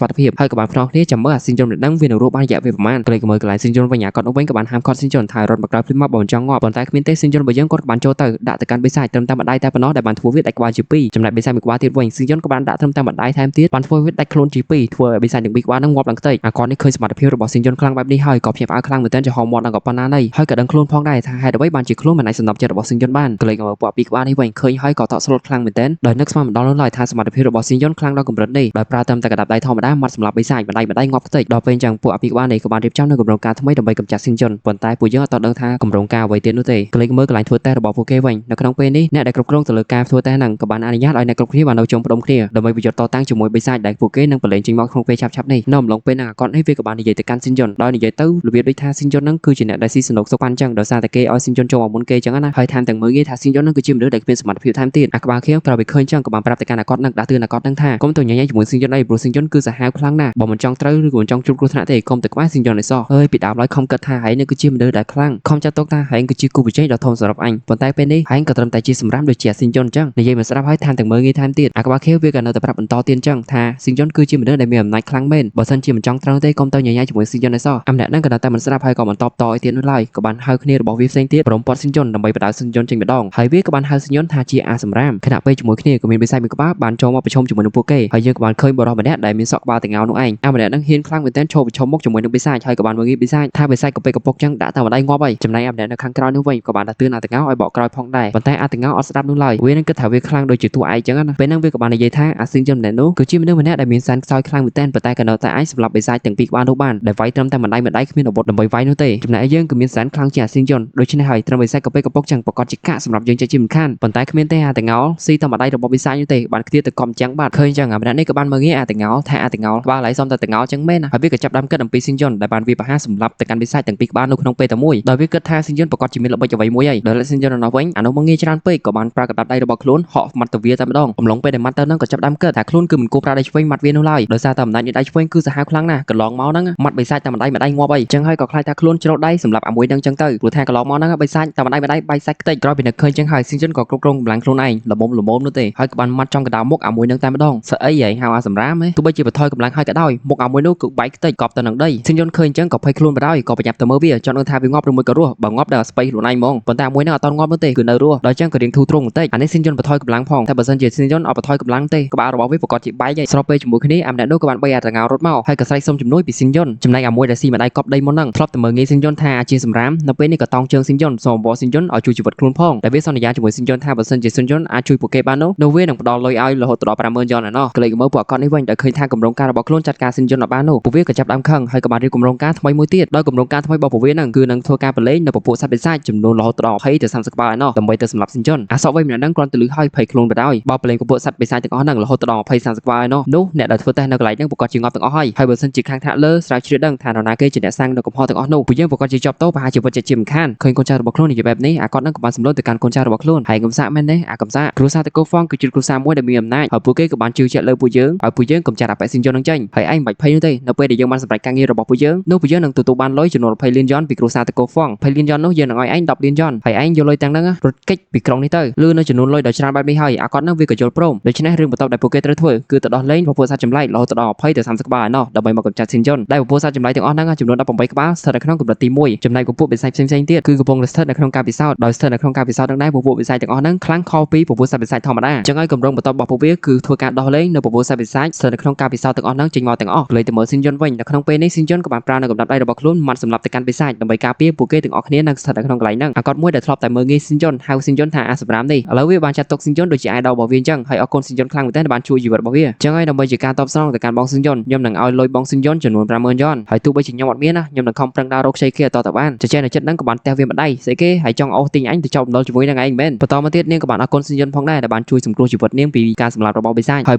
វត្ថិភាពហើយក៏បានភ្នាល់គ្នាចាំមើលអាស៊ីនយុនម្នាក់ហ្នឹងវានឹងរស់បានរយៈពេលប្រហែលក៏លេចមើលកន្លែងស៊ីនយុនវិញអាគាត់នោះវិញក៏បានហាមឃាត់ស៊ីនយុនថារត់មកក្រោយភ្លាមមកបើមិនចង់ងាប់ប៉ុន្តែគ្មានទេស៊ីនយុនរបស់យើងគាត់ក៏បានចូលទៅដាក់ទៅកាន់បិសាចត្រឹមតែម្ដាយតែប៉ុណ្ណោះដែលបានធ្វើវាដាច់ក្បាលជាពីរចំណែកបិសាចមួយក្បាលទៀតវិញស៊ីនយុនក៏បានដាក់ត្រឹមតែម្ដាយថែមទៀតបានធ្វើវាដាច់ខ្លួនជាពីរធ្វើឲ្យបិសាចទាំងពីរក្បាលហ្នឹងងាប់ឡើងខ្ទេចអាគាត់នេះឃើញសមត្ថភាពរបស់ស៊ីនយុនខ្លាំងបែបនេះហើយក៏ភ្ញាក់ផ្អើលខ្លាំងមែនទែនចំហមាត់ដល់ក៏ប៉ុណ្ណាណីហើយក៏ដឹងខ្លួនផងដែរថាហេតុអ្វីបានជាខ្លួនមិនអាចសំណប់ចិត្តរបស់ស៊ីនយុនបានក៏លេចមកពួកពីរក្បាលនេះវិញឃើញហើយក៏តក់ស្លុតខ្លាំងមែនទែនដោយនឹកស្មានមិនដល់នោះឡើយថាសមត្ថភាពរបស់ស៊ីនយុនខ្លាំងដល់កម្រិតនេះដោយប្រើតាមតែកដាប់ដៃធម្មតាមាត់សម្លាប់បិសាចម្ដាយម្ដាយងាប់ខ្ទេចដល់ពេលចឹងពួកអភិបាលនេះក៏បានរៀបចំនៅគម្រោងការថ្មីដើម្បីកម្ចាត់ស៊ីនយុនប៉ុន្តែពួកយើងអត់ដឹងថាគម្រោងការអ្វីទៀតនោះទេក៏លេចមើលកន្លែងធ្វើតេស្តរបស់ពួកគេវិញនៅក្នុងពេលនេះអ្នកដែលគ្រប់គ្រងទៅលើការធ្វើតេស្តហ្នឹងក៏បានអនុញ្ញាតឲ្យអ្នកគ្រប់គ្នាបាននៅជុំផ្ដុំគ្នាដើម្បីប្រយុទ្ធតតាំងជាមួយបិសាចដែលពួកគេនឹងប្រឡែងចេញមកក្នុងពេលឆាប់ៗនេះនៅអំឡុងពេលហ្នឹងអាកតនេះវាក៏បាននិយាយទៅកាន់ស៊ីនយុនដោយនិយាយទៅរបៀបដូចថាស៊ីនយុនហ្នឹងគឺជាអ្នកដែលស៊ីសនុកសុកប៉ាន់ចឹងដោយសារតែគេឲ្យស៊ីនយុនចូលមកមុនគេចឹងណាហើយថែមទាំងមើលងាយថាស៊ីនយុនហ្នឹងគឺជាមនុស្សដែលគ្មានសមត្ថភាពថែមទៀតអាក្បាលខៀវក្រោយពីឃើញចឹងក៏បានប្រាប់ទៅកាន់អាកតហ្នឹងដាស់តឿនអាកតហ្នឹងថាកុំទៅញញែជាមួយស៊ីនយុនអីព្រោះស៊ីនយុនគឺសាហាវខ្លាំងណាស់បើមិនចង់ត្រូវឬក៏មិនចង់ជួបគ្រោះថ្នាក់ទេកុំទៅក្បែរស៊ីនយុនឲ្យសោះហើយពីដើមឡើយខំគិតថាហែងនេះគឺជាមនុស្សដែលខ្លាំងខំចាត់ទុកថាហែងគឺជាគូប្រជែងដ៏ធំសម្រាប់អញប៉ុន្តែពេលនេះហែងក៏ត្រឹមតែជាសម្រាមដូចជាស៊ីនយុនចឹងនិយាយមិនស្ដាប់ហើយថែមទាំងមើលងាយថែមទៀតអាក្បាលខៀវវាក៏នៅតែប្រាប់បន្តទៀតចឹងថាស៊ីនយុនគឺជាមនុស្សដែលមានអំណាចខ្លាំងមែនបើសិនជាមិនចង់ត្រូវទេកុំទៅញញែជាមួយស៊ីនយុនឲ្យសោះអាម្នាក់ហ្នឹងក៏នៅតែមិនស្ដាប់ហើយក៏បន្តតឲ្យទៀតនោះឡើយក៏បានហៅគ្នារបស់វាផ្សេងទៀតព្រមពាត់ស៊ីនយុនដើម្បីបដៅស៊ីនយុនចេញម្ដងហើយវាក៏បានហៅស៊ីនយុនថាជាអាសម្រាមខណៈពេលជាមួយគ្នាក៏មានបិសាចមួយក្បាលបានចូលមកប្រឈមជាមួយនឹងពួកគេហើយយើងក៏បានឃើញបុរសម្នាក់ដែលមានសក់ក្បាលទាំងងោនោះឯងអាម្នាក់ហ្នឹងហ៊ានខ្លាំងមែនទែនឈរប្រឈមមុខជាមួយនឹងបិសាចហើយក៏បានមើលងាយបិសាចថាបិសាចក៏ពេកកពុកចឹងដាក់តាមម្ដាយងាប់ហើយចំណែកអាម្នាក់នៅខាងក្រោយនោះវិញក៏បានដាស់តឿនអាទាំងងោឲ្យបកក្រោយផងដែរប៉ុន្តែអាទាំងងោអត់ស្ដាប់នោះឡើយវានឹងគិតថាវាខ្លាំងដូចជាតួឯកចឹងណាពេលហ្នឹងវាក៏បាននិយាយថាអាស៊ីនជនម្នាក់នោះគឺជាមនុស្សម្នាក់ដែលមានសែនខ្សោយខ្លាំងមែនទែនប៉ុន្តែក៏នៅតែអាចសម្លាប់បិសាចទាំងពីរក្បាលនោះបានដែលវាយត្រឹមតែម្ដាយម្ដាយគ្មានអាវុធដើម្បីវាយនោះទេចំណែកយើងក៏មានសែនខ្លាំងជាងអាស៊ីនជនដូច្នេះហើយត្រឹមបិសាចក៏ពេកកពុកចឹងប្រកាសជាកាកសម្រាប់យើងចេះជាមិនខានប៉ុន្តែគ្មានទេអាទាំងងោស៊ីតែម្ដាយរបស់បិសាចនោះទេបានខ្ទាតទៅកំចឹងបាទឃើញចឹងអាម្នាក់នេះក៏បានមើលងាយអាទាំងងោថាអាទាំងងោក្បាលឡៃសំតែទាំងងោចឹងមែនហើយវាក៏ចាប់ដើមគិតអំពីស៊ីនយុនដែលបានវាប្រហារសម្លាប់ទៅកាន់បិសាចទាំងពីរក្បាលនៅក្នុងពេលតែមួយដោយវាគិតថាស៊ីនយុនប្រកាសជាមានល្បិចអ្វីមួយហើយដោយស៊ីនយុននៅនោះវិញអានោះមកងាយច្រើនពេកក៏បានប្រើកណ្ដាប់ដៃរបស់ខ្លួនហក់ម៉ាត់ទៅវាតែម្ដងអំឡុងពេលដែលម៉ាត់ទៅហ្នឹងក៏ចាប់ដើមគិតថាខ្លួនគឺមិនគួរប្រើដៃឆ្វេងម៉ាត់វានោះឡើយដោយសារតែអំណាចនៃដៃឆ្វេងគឺសាហាវខ្លាំងណាស់កន្លងមកហ្នឹងម៉ាត់បិសាចតែម្ដាយម្ដាយងាប់ហើយចឹងហើយក៏ខ្លាចថាខ្លួនច្រូតដៃសម្រាប់អាមួយហ្នឹងចឹងទៅព្រោះថាកន្លងមកហ្នឹងបិសាចតែម្ដាយម្ដាយបាយសាច់ខ្ទេចក្រោយពីនឹកឃើញចឹងហើយស៊ីនយុនក៏គ្រប់គ្រងកម្លាំងខ្លួនឯងល្មមល្មមនោះទេហើយក៏បានម៉ាត់ចំកណ្ដាលមុខអាមួយហ្នឹងតែម្ដងស្អីហែងហៅអាសម្រាមហ៎ទោះបីជាបន្ថយកម្លាំងហើយក៏ដោយមុខអាមួយនោះគឺបែកខ្ទេចកប់ទៅនឹងដីស៊ីនយុនឃើញចឹងក៏ភ័យខ្លួនបណ្ដោយក៏ប្រញាប់ទៅមើលវាចង់ដឹងថាវាងាប់ឬមួយក៏រស់បើងាប់ដល់ស្បៃខ្លួនឯងហ្មងប៉ុន្តែមួយហ្នឹងអត់តងាប់នោះទេគឺនៅរស់ដល់ចឹងក៏រៀងធូរទ្រង់បន្តិចអានេះស៊ីនយុនបន្ថយកម្លាំងផងតែបើសិនជាស៊ីនយុនអត់បន្ថយកម្លាំងទេក្បាលរបស់វាប្រកាសជាបែកហើយស្របពេលជាមួយគ្នាអាម្នាក់នោះក៏បានបីអាតងោរត់មកហើយក៏ស្រែកសុំជំនួយពីស៊ីនយុនចំណែកអាមួយដែលស៊ីម្ដាយកប់ដីមុនហ្នឹងធ្លាប់តែមើលងាយស៊ីនយុនថាជាសម្រាមនៅពេលនេះក៏តោងជើងស៊ីនយុនសូមអបស៊ីនយុនឲ្យជួយជីវិតខ្លួនផងដែលវាសន្យាជាមួយស៊ីនយុនថាបើសិនជាស៊ីនយុនអាចជួយពួកគេបាននោះវានឹងផ្ដល់លុយឲ្យរហូតដល់50000យ៉នឯណោះក្លេកមើលពួកអកតនេះវិញដែលឃើញថាគម្រោងការរបស់ខ្លួនចាត់ការស៊ីនយុនអត់បាននោះពួកវាក៏ចាប់ដើមខឹងហើយក៏បានរៀបគម្រោងការថ្មីមួយទៀតដោយគម្រោងការថ្មីរបស់ពួកវាហ្នឹងគឺនឹងធ្វើការប្រឡែងនៅពពួកសត្វបិសាចចំនួនរហូតដល់20ទៅ30ក្បាលឯណោះដើម្បីទៅសម្លាប់ស៊ីនយុនអាសក់វិញម្នាក់ហ្នឹងគ្រាន់តែលឺហើយភ័យខ្លួនបណ្ដោយបើប្រឡែងពពួកសត្វបិសាចទាំងអស់ហ្នឹងរហូតដល់20 30ក្បាលឯណោះនោះអ្នកដែលធ្វើតេស្តនៅកន្លែងហ្នឹងប្រកាសជាងាប់ទាំងអស់ហើយហើយបើសិនជាខាងថ្នាក់លើស្រាវជ្រាវដឹងថានរណាគេជាអ្នកសាងនៅកំហុសទាំងអស់នោះពួកយើងប្រកាសជាជាប់ទោសប្រហែលជីវិតជាជាមិនខានឃើញកូនចៅរបស់ខ្លួននិយាយបែបនេះអាកតហ្នឹងក៏បានសម្លុតទៅកាន់កូនចៅរបស់ខ្លួនហើយកំសាកមែនទេអាកំសាកគ្រួសារតកូហ្វងគឺជាគ្រួសារមួយដែលមានអំណាចហើយពួកគេក៏បានជឿជាក់លើពួកយើងឲ្យពួកយើងកំចាត់អបិសិនយន្តនឹងចេញហើយឯងមិនបាច់ភ័យនោះទេនៅពេលដែលយើងបានសម្រេចការងាររបស់ពួកយើងនោះពួកយើងនឹងទទួលបានលុយចំនួន20លានយ៉នពីគ្រួសារតកូហ្វង20លានយ៉ននោះយើងនឹងឲ្យឯង10លានយ៉នហើយឯងយកលុយទាំងហ្នឹងរត់គេចពីក្រុងនេះទៅលឺនៅចំនួនលុយដ៏ច្រើនបែបនេះហើយអាកតហ្នឹងវាក៏យល់ព្រមដូច្នេះរឿងបន្ទាប់ដែលពួកគេត្រូវធ្វើគឺទៅដោះលែងពពួកសត្វចម្លែករហូតដល់20ទៅ30ក្បាលឯណោះដើម្បីមកកម្ចាត់ស៊ីនយន្តដែលពពួកសត្វចម្លែកទាំងអស់ហ្នឹងចំនួន18ក្បាលស្ថិតនៅក្នុងកម្រិតទី1ចំណែកពពួកបិសាចផ្សេងៗទៀតគឺកំពុងស្ថិតនៅក្នុងការពិសោធន៍ដោយស្ថិតនៅក្នុងការពិសោធន៍ហ្នឹងដែរពពួកបិសាចទាំងអស់ហ្នឹងខ្លាំងខុសពីពពួកសត្វបិសាចធម្មតាអញ្ចឹងហើយគម្រោងបន្ទាប់របស់ពួកវាគឺធ្វើការដោះលែងនៅពពួកសត្វបិសាចស្ថិតនៅក្នុងការពិសោធន៍ទាំងអស់ហ្នឹងចេញមកទាំងអស់លេទៅមើលស៊ីនយន្តវិញនៅក្នុងពេលនេះស៊ីនយន្តក៏បានប្រើនៅកម្រិតដៃរបស់ខ្លួនម៉ាត់សម្រាប់ទៅកាន់បិសាចដើម្បីការពារពួកគេទាំងអស់គ្នានឹងស្ថិតនៅក្នុងកន្លែងហ្នឹងអាកតមួយដែលធ្លាប់តែមើលងាយស៊ីនយន្តហៅស៊ីនយន្តថាអាសម្រាមនេះឥឡូវវាបានចាត់ទុកស៊ីនយន្តដូចជា idol របស់វាអញ្ចឹងហើយអរគុណស៊ីនយន្តខ្លាំងមែនទែនដែលបានជួយជីវិតរបស់វាអញ្ចឹងហើយដើម្បីជាការតបស្នងទៅកាន់បងស៊ីនយន្តខ្ញុំនឹងឲ្យលុយបងស៊ីនយន្តចំនួន50000យ៉នហើយទោះបីជាខ្ញុំអត់មានណាខ្ញុំនឹងខំប្រឹងដើររកខ្ចីគេឲ្យតទៅបានចចេះនៅចិត្តហ្នឹងក៏បានទះវាម្ដាយស្អីគេហើយចង់អូសទាញអញទៅចប់ដល់ជាមួយនឹងឯងមែនបន្តមកទៀតនាងក៏បានអរគុណស៊ីនយន្តផងដែរដែលបានជួយសង្គ្រោះជីវិតនាងពីការសម្លាប់របស់បិសាចហើយ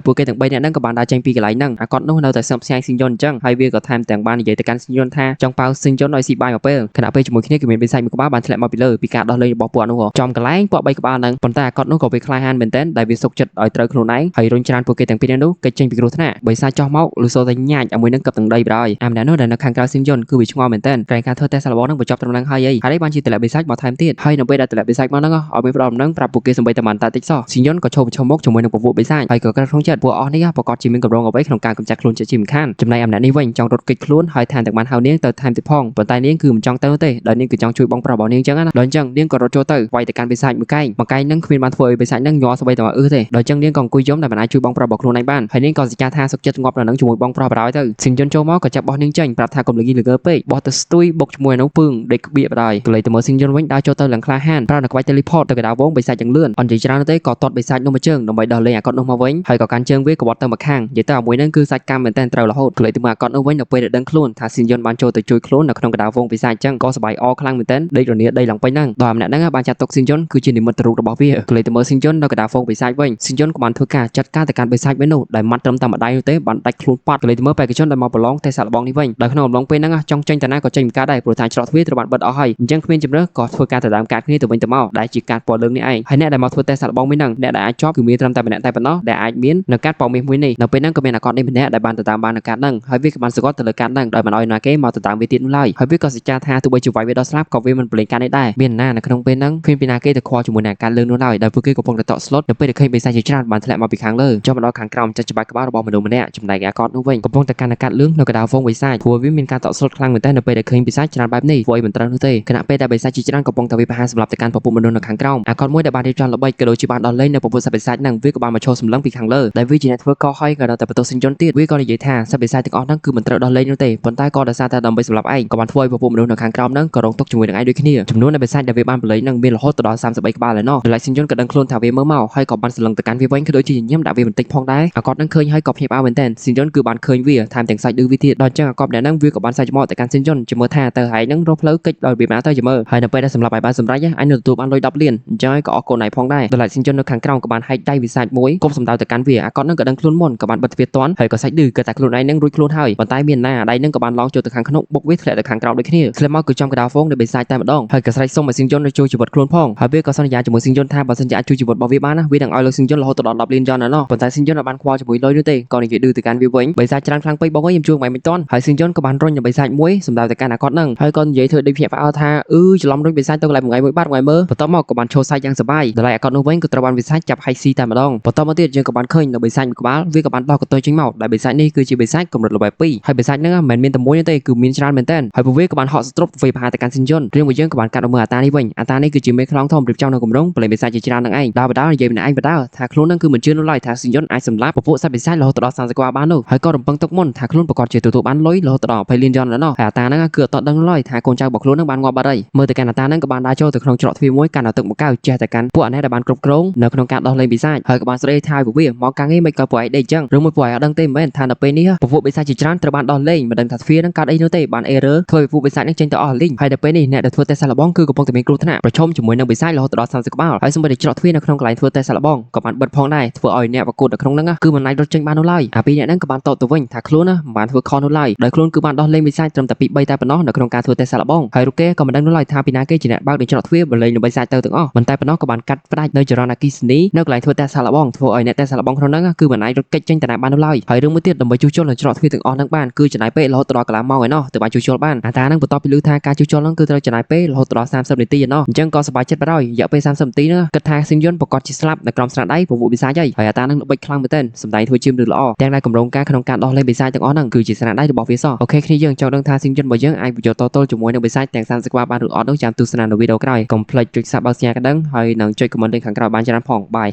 ពួកគេទាំង3នាក់ហ្នឹងក៏បានដើរចេញពីកន្លែងហ្នឹងអាកតនោះនៅតែសឹមស្ងាយស៊ីនយន្តអញ្ចឹងហើយវាក៏ថែមទាំងបាននិយាយទៅកាន់ស៊ីនយន្តថាចង់ប៉ាវស៊ីនយន្តឲ្យស៊ីបាយមកពេលខណៈពេលជាមួយគ្នាគឺមានបិសាចមួយក្បាលបានធ្លាក់មកពីលើពីការដោះលែងរបស់ពួកនោះចំកន្លែងពួក3ក្បាលហ្នឹងប៉ុន្តែអាកតនោះក៏វាក្លាហានមែនទែនដែលវាសុកចិត្តឲ្យត្រូវខ្លួនឯងហើយរុញច្រានពួកគេទាំងពីរនាក់នោះគេចចេញពីគ្រោះថ្នាក់បិសាចចោះមកលឺសូតែញ៉ាច់អាមួយហ្នឹងកឹបទាំងដីបណ្ដោយអាម្នាក់នោះដែលនៅខាងក្រៅស៊ីនយន្ត គឺវាឆ្ងល់មែនតើក្រែងការធ្វើតេស្តសាកល្បងហ្នឹងបញ្ចប់ត្រឹមហ្នឹងហើយអីហើយបានជាតម្លាក់បិសាចមកថែមទៀតហើយនៅពេលដែលតម្លាក់បិសាចមកហ្នឹងឲ្យមានផ្ដល់ដំណឹងប្រាប់ពួកគេសម្បីតែបានតាតិចសោះស៊ីយុនក៏ឈប់ប្រឈមមុខជាមួយនឹងពពួកបិសាចហើយក៏ក្រឹតក្នុងចិត្តពួកអស់នេះប្រកាសជាមានកម្រងអ្វីក្នុងការកម្ចាត់ខ្លួនជាជាមិនខានចំណែកអំណាចនេះវិញចង់រត់គេចខ្លួនហើយថែមទាំងបានហៅនាងទៅថែមទៀតផងប៉ុន្តែនាងគឺមិនចង់ទៅទេដោយនាងគឺចង់ជួយបងប្រុសរបស់នាងចឹងណាដល់អញ្ចឹងនាងក៏រត់ចូលទៅវាយទៅកាន់បិសាចមួយកែងមួយកែងហ្នឹងគ្មានបានធ្វើឲ្យបិសាចហ្នឹងញ័រស្បីតែមកអឺទេដល់អញ្ចឹងនាងក៏អង្គុយយំដែលមិនអាចជួយបងប្រុសរបស់ខ្លួនឯងបានហើយនាងក៏សច្ចាថាសុខចិត្តងាប់នៅនឹងជាមួយបងប្រុសបណ្ដោយទៅស៊ីនយុនចូលមកក៏ចាប់បោះនាងចេញប្រាប់ថាកុំល្ងីល្ងើពេកបោះទៅស្ទួយបុកជាមួយនោះពឹងដេកក្បៀកបណ្ដោយកលៃទៅមើលស៊ីនយុនវិញដើរចូលទៅឡើងក្លាហានប្រើនៅក្បាច់ teleport ទៅកណ្ដាលវងបិសាចយ៉ាងលឿនអត់និយាយច្រើនទេក៏ទាត់បិសាចនោះមកជើងដើម្បីដោះលែងអាកុដនោះមកវិញហើយក៏កាន់ជើងវាក្បត់ទៅមកខាងនិយាយទៅអាមួយហ្នឹងគឺសាច់កម្មមែនតើត្រូវរហូតកលៃទៅមើលអាកុដនោះវិញនៅពេលដែលដឹងខ្លួនថាស៊ីនយុនបានចូលទៅជួយខ្លួននៅក្នុងកណ្ដាលវងបិសាចអញ្ចឹងក៏សប្បាយអខ្លាំងមែនតើដេករនាដីឡើងពេញហ្នឹងដល់ម្នាក់ហ្នឹងបានចាត់ទុកស៊ីនយុនគឺជានិមិត្តរូបរបស់វាកលៃទៅមើលស៊ីនយុននៅកណ្ដាលវងបិសាចវិញស៊ីនយុនក៏បានធ្វើការចាត់ការទៅកាន់បិសាចវិញនោះដែលម៉ាត់ត្រឹមតែម្ដាយនោះទេបានដាច់ខ្លួនប៉ាត់កលៃទៅមើលបេក្ខជនដែលមកប្រឡងតេស្តសាកល្បងនេះវិញដោយក្នុងអំឡុងពេលហ្នឹងចង់ចេញតាណាក៏ចេញមិនកើតដែរព្រោះថាច្រកទ្វារត្រូវបានបិទអស់ហើយអញ្ចឹងគ្មានជម្រើសក៏ធ្វើការទៅតាមកាតគ្នាទៅវិញទៅមកដែលជាកាតពណ៌លឿងនេះឯងហើយអ្នកដែលមកធ្វើតេស្តសាកល្បងមួយហ្នឹងអ្នកដែលអាចជាប់គឺមានត្រឹមតែម្នាក់តែប៉ុណ្ណោះដែលអាចមាននៅកាតពណ៌មាសមួយនេះនៅពេលហ្នឹងក៏មានអាកតនេះម្នាក់ដែលបានទៅតាមបាននៅកាតហ្នឹងហើយវាក៏បានសង្កត់ទៅលើកាតហ្នឹងដោយមិនឲ្យណាគេមកទៅតាមវាទៀតនោះឡើយហើយវាក៏សច្ចាថាទោះបីជាវាយវាដល់ស្លាប់ក៏វាមិនប្រឡែងកាតនេះដែរមានណានៅក្នុងពេលហ្នឹងគ្មានពីណាគេទៅខ្វល់ជាមួយនឹងកាតលឿងនោះឡើយដោយពួកគេកំពុងតែតក់ស្លុតនៅពេលដែលឃើញបិសាចជាច្រើនបានធ្លាក់មកពីខាងលើចុះមកដល់ខាងក្រោមចាច់ច្បាច់ក្បាលរបស់មនុស្សម្នាក់ចំណែកអាកតនោះវិញកំពុងតែកាន់កាតលឿងនៅកណ្ដាលហ្វូងបិសាចព្រោះវាមានការតក់ស្លុតខ្លាំងមែនទែននៅពេលដែលឃើញបិសាចច្រើនបែបនេះធ្វើឲ្យមិនត្រូវនោះទេខណៈពេលដែលបិសាចជាច្រើនកំពុងតែវាយប្រហារសម្រាប់ទៅកាន់ពពួកមនុស្សនៅខាងក្រោមអាកតមួយដែលបានរៀបចំល្បិចក៏ដូចជាបានដោះលែងនៅពពួកសត្វបិសាចហ្នឹងវាក៏បានមកឈរសម្លឹងពីខាងលើដែលវាជាអ្នកធ្វើកហើយក៏នៅតែបន្ទោសសិនជនទៀតវាក៏និយាយថាសត្វបិសាចទាំងអស់ហ្នឹងគឺមិនត្រូវដោះលែងនោះទេប៉ុន្តែក៏ដោយសារតែដើម្បីសម្លាប់ឯងក៏បានធ្វើឲ្យពពួកមនុស្សនៅខាងក្រោមហ្នឹងក៏រងទុក្ខជាមួយនឹងឯងដូចគ្នាចំនួននៃបិសាចដែលវាបានប្រឡែងហ្នឹងមានរហូតទៅដល់33ក្បាលហើយណោះដោយឡែកសិនជនក៏ដឹងខ្លួនថាវាមើលមកហើយក៏បានសម្លឹងទៅកាន់វាវិញក៏ដូចជាញញឹមដាក់វាបន្តិចផងដែរអាកតហ្នឹងឃើញហើយក៏ភ្ញាក់ផ្អើលមែនទែនសិនជនគឺបានឃើញវាថែមទាំងសាច់ឌឺវាទៀតដល់អញ្ចឹងអាកតម្នាក់ហ្នឹងវាក៏បានសាច់ច្មោកទៅកាន់សិនជនជាមើលថាទៅហើយហ្នឹងរកផ្លូវគេចដោយរបៀបណាទៅជាមើលហើយនៅពេលដែលសម្លាប់ឲ្យបានសម្រេចអញនឹងទទួលបានលុយ10លានអញ្ចឹងហើយក៏អរគុណឯងផងដែរដោយឡែកសិនជននៅខាងក្រោមក៏បានហែកដៃវិសាចមួយគប់សម្ដៅទៅកាន់វាអាកតហ្នឹងក៏ដឹងខ្លួនមុនក៏បានបិទទ្វារទាន់ហើយក៏សាច់ឌឺក៏តែខ្លួនឯងហ្នឹងរួចខ្លួនហើយប៉ុន្តែមានណាដៃហ្នឹងក៏បានឡងចូលទៅខាងក្នុងបុកវាធ្លាក់ទៅខាងក្រោមដូចគ្នាធ្លាក់មកគឺចំកណ្ដាលហ្វូងនៃបិសាចតែម្ដងហើយក៏ស្រែកសុំឲ្យសិនជនជួយជីវិតខ្លួនផងហើយវាក៏សន្យាជាមួយសិនជនថាបើសិនជាអាចជួយជីវិតរបស់វាបានណាវានឹងឲ្យលោកសិនជនរហូតដល់10លានយ៉នណោះប៉ុន្តែសិនជនអត់បានខ្វល់ជាមួយលុយនោះទេក៏និយាយឌឺទៅកាន់វាវិញបិសាចច្រើនខ្លាំងពេកបងអើយខ្ញុំជួយមិនមិនទាន់ហើយសិនជនក៏បានរុញបិសាចមួយសម្ដៅទៅកាន់អាកតហ្នឹងហើយក៏និយាយធ្វើដូចភ្ញាក់ផ្អើលថាអឺច្រឡំរុញបិសាចទៅកន្លែងមួយថ្ងៃមួយបាត់មួយមើលបន្ទាប់មកក៏បានឈរសាច់យ៉ាងសប្បាយដល់ហើយអាកតនោះវិញក៏ត្រូវបានបិសាចចាប់ហែកស៊ីតែម្ដងបន្ទាប់មកទៀតយើងក៏បានឃើញនៅបិសាចមួយក្បាលវាក៏បានដោះកន្ទុយចេញមកដែលបិសាចនេះគឺជាបិសាចកម្រិត level 2ហើយបិសាចហ្នឹងមិនមែនមានតែមួយទេគឺមានច្រើនមែនទែនហើយពួកវាក៏បានហក់ស្ទ្រុបវាយប្រហារទៅកាន់សិនជនរឿងរបស់យើងក៏បានកាត់មកមើលអាតានេះវិញអាតានេះគឺជាមេខ្លោងធំរៀបចំនៅគម្រោងប្រឡែងបិសាចជាច្រើននឹងឯងដល់បដានិយាយម្នាក់ឯងបដាថាខ្លួននឹងគឺមិនជឿនោះឡើយថាសិនជនអាចសម្លាប់ពពួកសត្វបិសាចរហូតដល់30ក្បាលបាននោះហើយក៏រំពឹងទុកមុនថាខ្លួនប្រកាសជាទទួលបានលុយរហូតដល់20លានយ៉នแล้วណោះហើយអាតាហ្នឹងគឺអត់ដឹងឡើយថាកូនចៅរបស់ខ្លួននឹងបានងាប់បាត់ហើយមើលទៅកាន់អាតាហ្នឹងក៏បានដើរចូលទៅក្នុងច្រកទ្វារមួយកាន់ដល់ទឹកមកកៅចេះតែកាន់ពួកអានេះដែលបានគ្រប់គ្រងនៅក្នុងការដោះលែងបិសាចហើយក៏បានស្ដីថាពួកវាមកកាំងឯងមិនក៏ពួកឯងដេកចឹងឬមួយពួកឯងអត់ដឹងទេមែនថានៅពេលនេះពពួកបិសាចជាច្រើនត្រូវបានដោះលែងមិនដឹងថាទ្វារហ្នឹងកើតអីនោះទេបាន error ធ្វើឲ្យពួកបិសាចហ្នឹងចេញទៅអស់លីងហើយដល់ពេលនេះអ្នកដែលធ្វើតេស្តសាកល្បងគឺកំពុងតែមានគ្រោះថ្នាក់ប្រឈមជាមួយនឹងបិសាចរហូតដល់30ក្បាលហើយសូម្បីតែច្រកទ្វារនៅក្នុងកន្លែងធ្វើតេស្តសាកល្បងក៏បានបិទផងដែរធ្វើឲ្យអ្នកប្រកួតនៅក្នុងហ្នឹងគឺមិនអាចរត់ចេញបាននោះឡើយអាពីរអ្នកហ្នឹងក៏បានតបទៅវិញថាខ្លួនណាមិនបានធ្វើខុសនោះឡើយដោយខ្លួនគឺបានដោះលែងបិសាចត្រឹមតែ2 3តែប៉ុណ្ណោះនៅក្នុងការធ្វើតេស្តសាកល្បងហើយរូបគេក៏មិនដឹងនោះឡើយថាពីណាគេជាអ្នកបើកនៅច្រកទ្វារបលែងនៅបិសាចទៅទាំងអស់មិនតែប៉ុណ្ណោះក៏បានកាត់ផ្ដាច់នៅចរន្តអគ្គិសនីនៅកន្លែងធ្វើតេស្តសាកល្បងធ្វើឲ្យអ្នកតេស្តសាកល្បងក្នុងហ្នឹងគឺមិនអាចរត់គេចចេញទៅណាបាននោះឡើយហើយរឿងមួយទៀតដើម្បីជួសជុលនៅច្រកទ្វារទាំងអស់ហ្នឹងបានគឺចំណាយពេលរហូតដល់កន្លះម៉ោងឯណោះទើបអាចជួសជុលបានអាតាហ្នឹងបន្ទាប់ពីឮថាការជួសជុលហ្នឹងគឺត្រូវចំណាយពេលរហូតដល់30នាទីឯណោះអញ្ចឹងក៏សប្បាយចិត្តបាត់ហើយរយៈពេល30នាទីហ្នឹងគិតថាស៊ីនយុនប្រកាសជាស្លាប់នៅក្រោមស្នាដៃពពួកបិសាចហើយហើយអាតាហ្នឹងល្បិចខ្លាំងមែនទែនសម្ដែងធ្វើជាមនុស្សល្អទាំងដែលកម្រងការក្នុងការដោះលែងបិសាចទាំងអស់ហ្នឹងគឺជាស្នាដៃរបស់វាសោះអូខេគ្នាយើងចង់ដឹងថាស៊ីនយុនរបស់យើងអាចបញ្ចូលតទល់ជាមួយនឹងបិសាចទាំង30ក្បាលបានឬអត់នោះចាំទស្សនានៅវីដេអូក្រោយកុំភ្លេចចុច Sub បើសញ្ញាកណ្ដឹងហើយនិងចុច comment លេខខាងក្រោយបានច្រើនផងបាយ។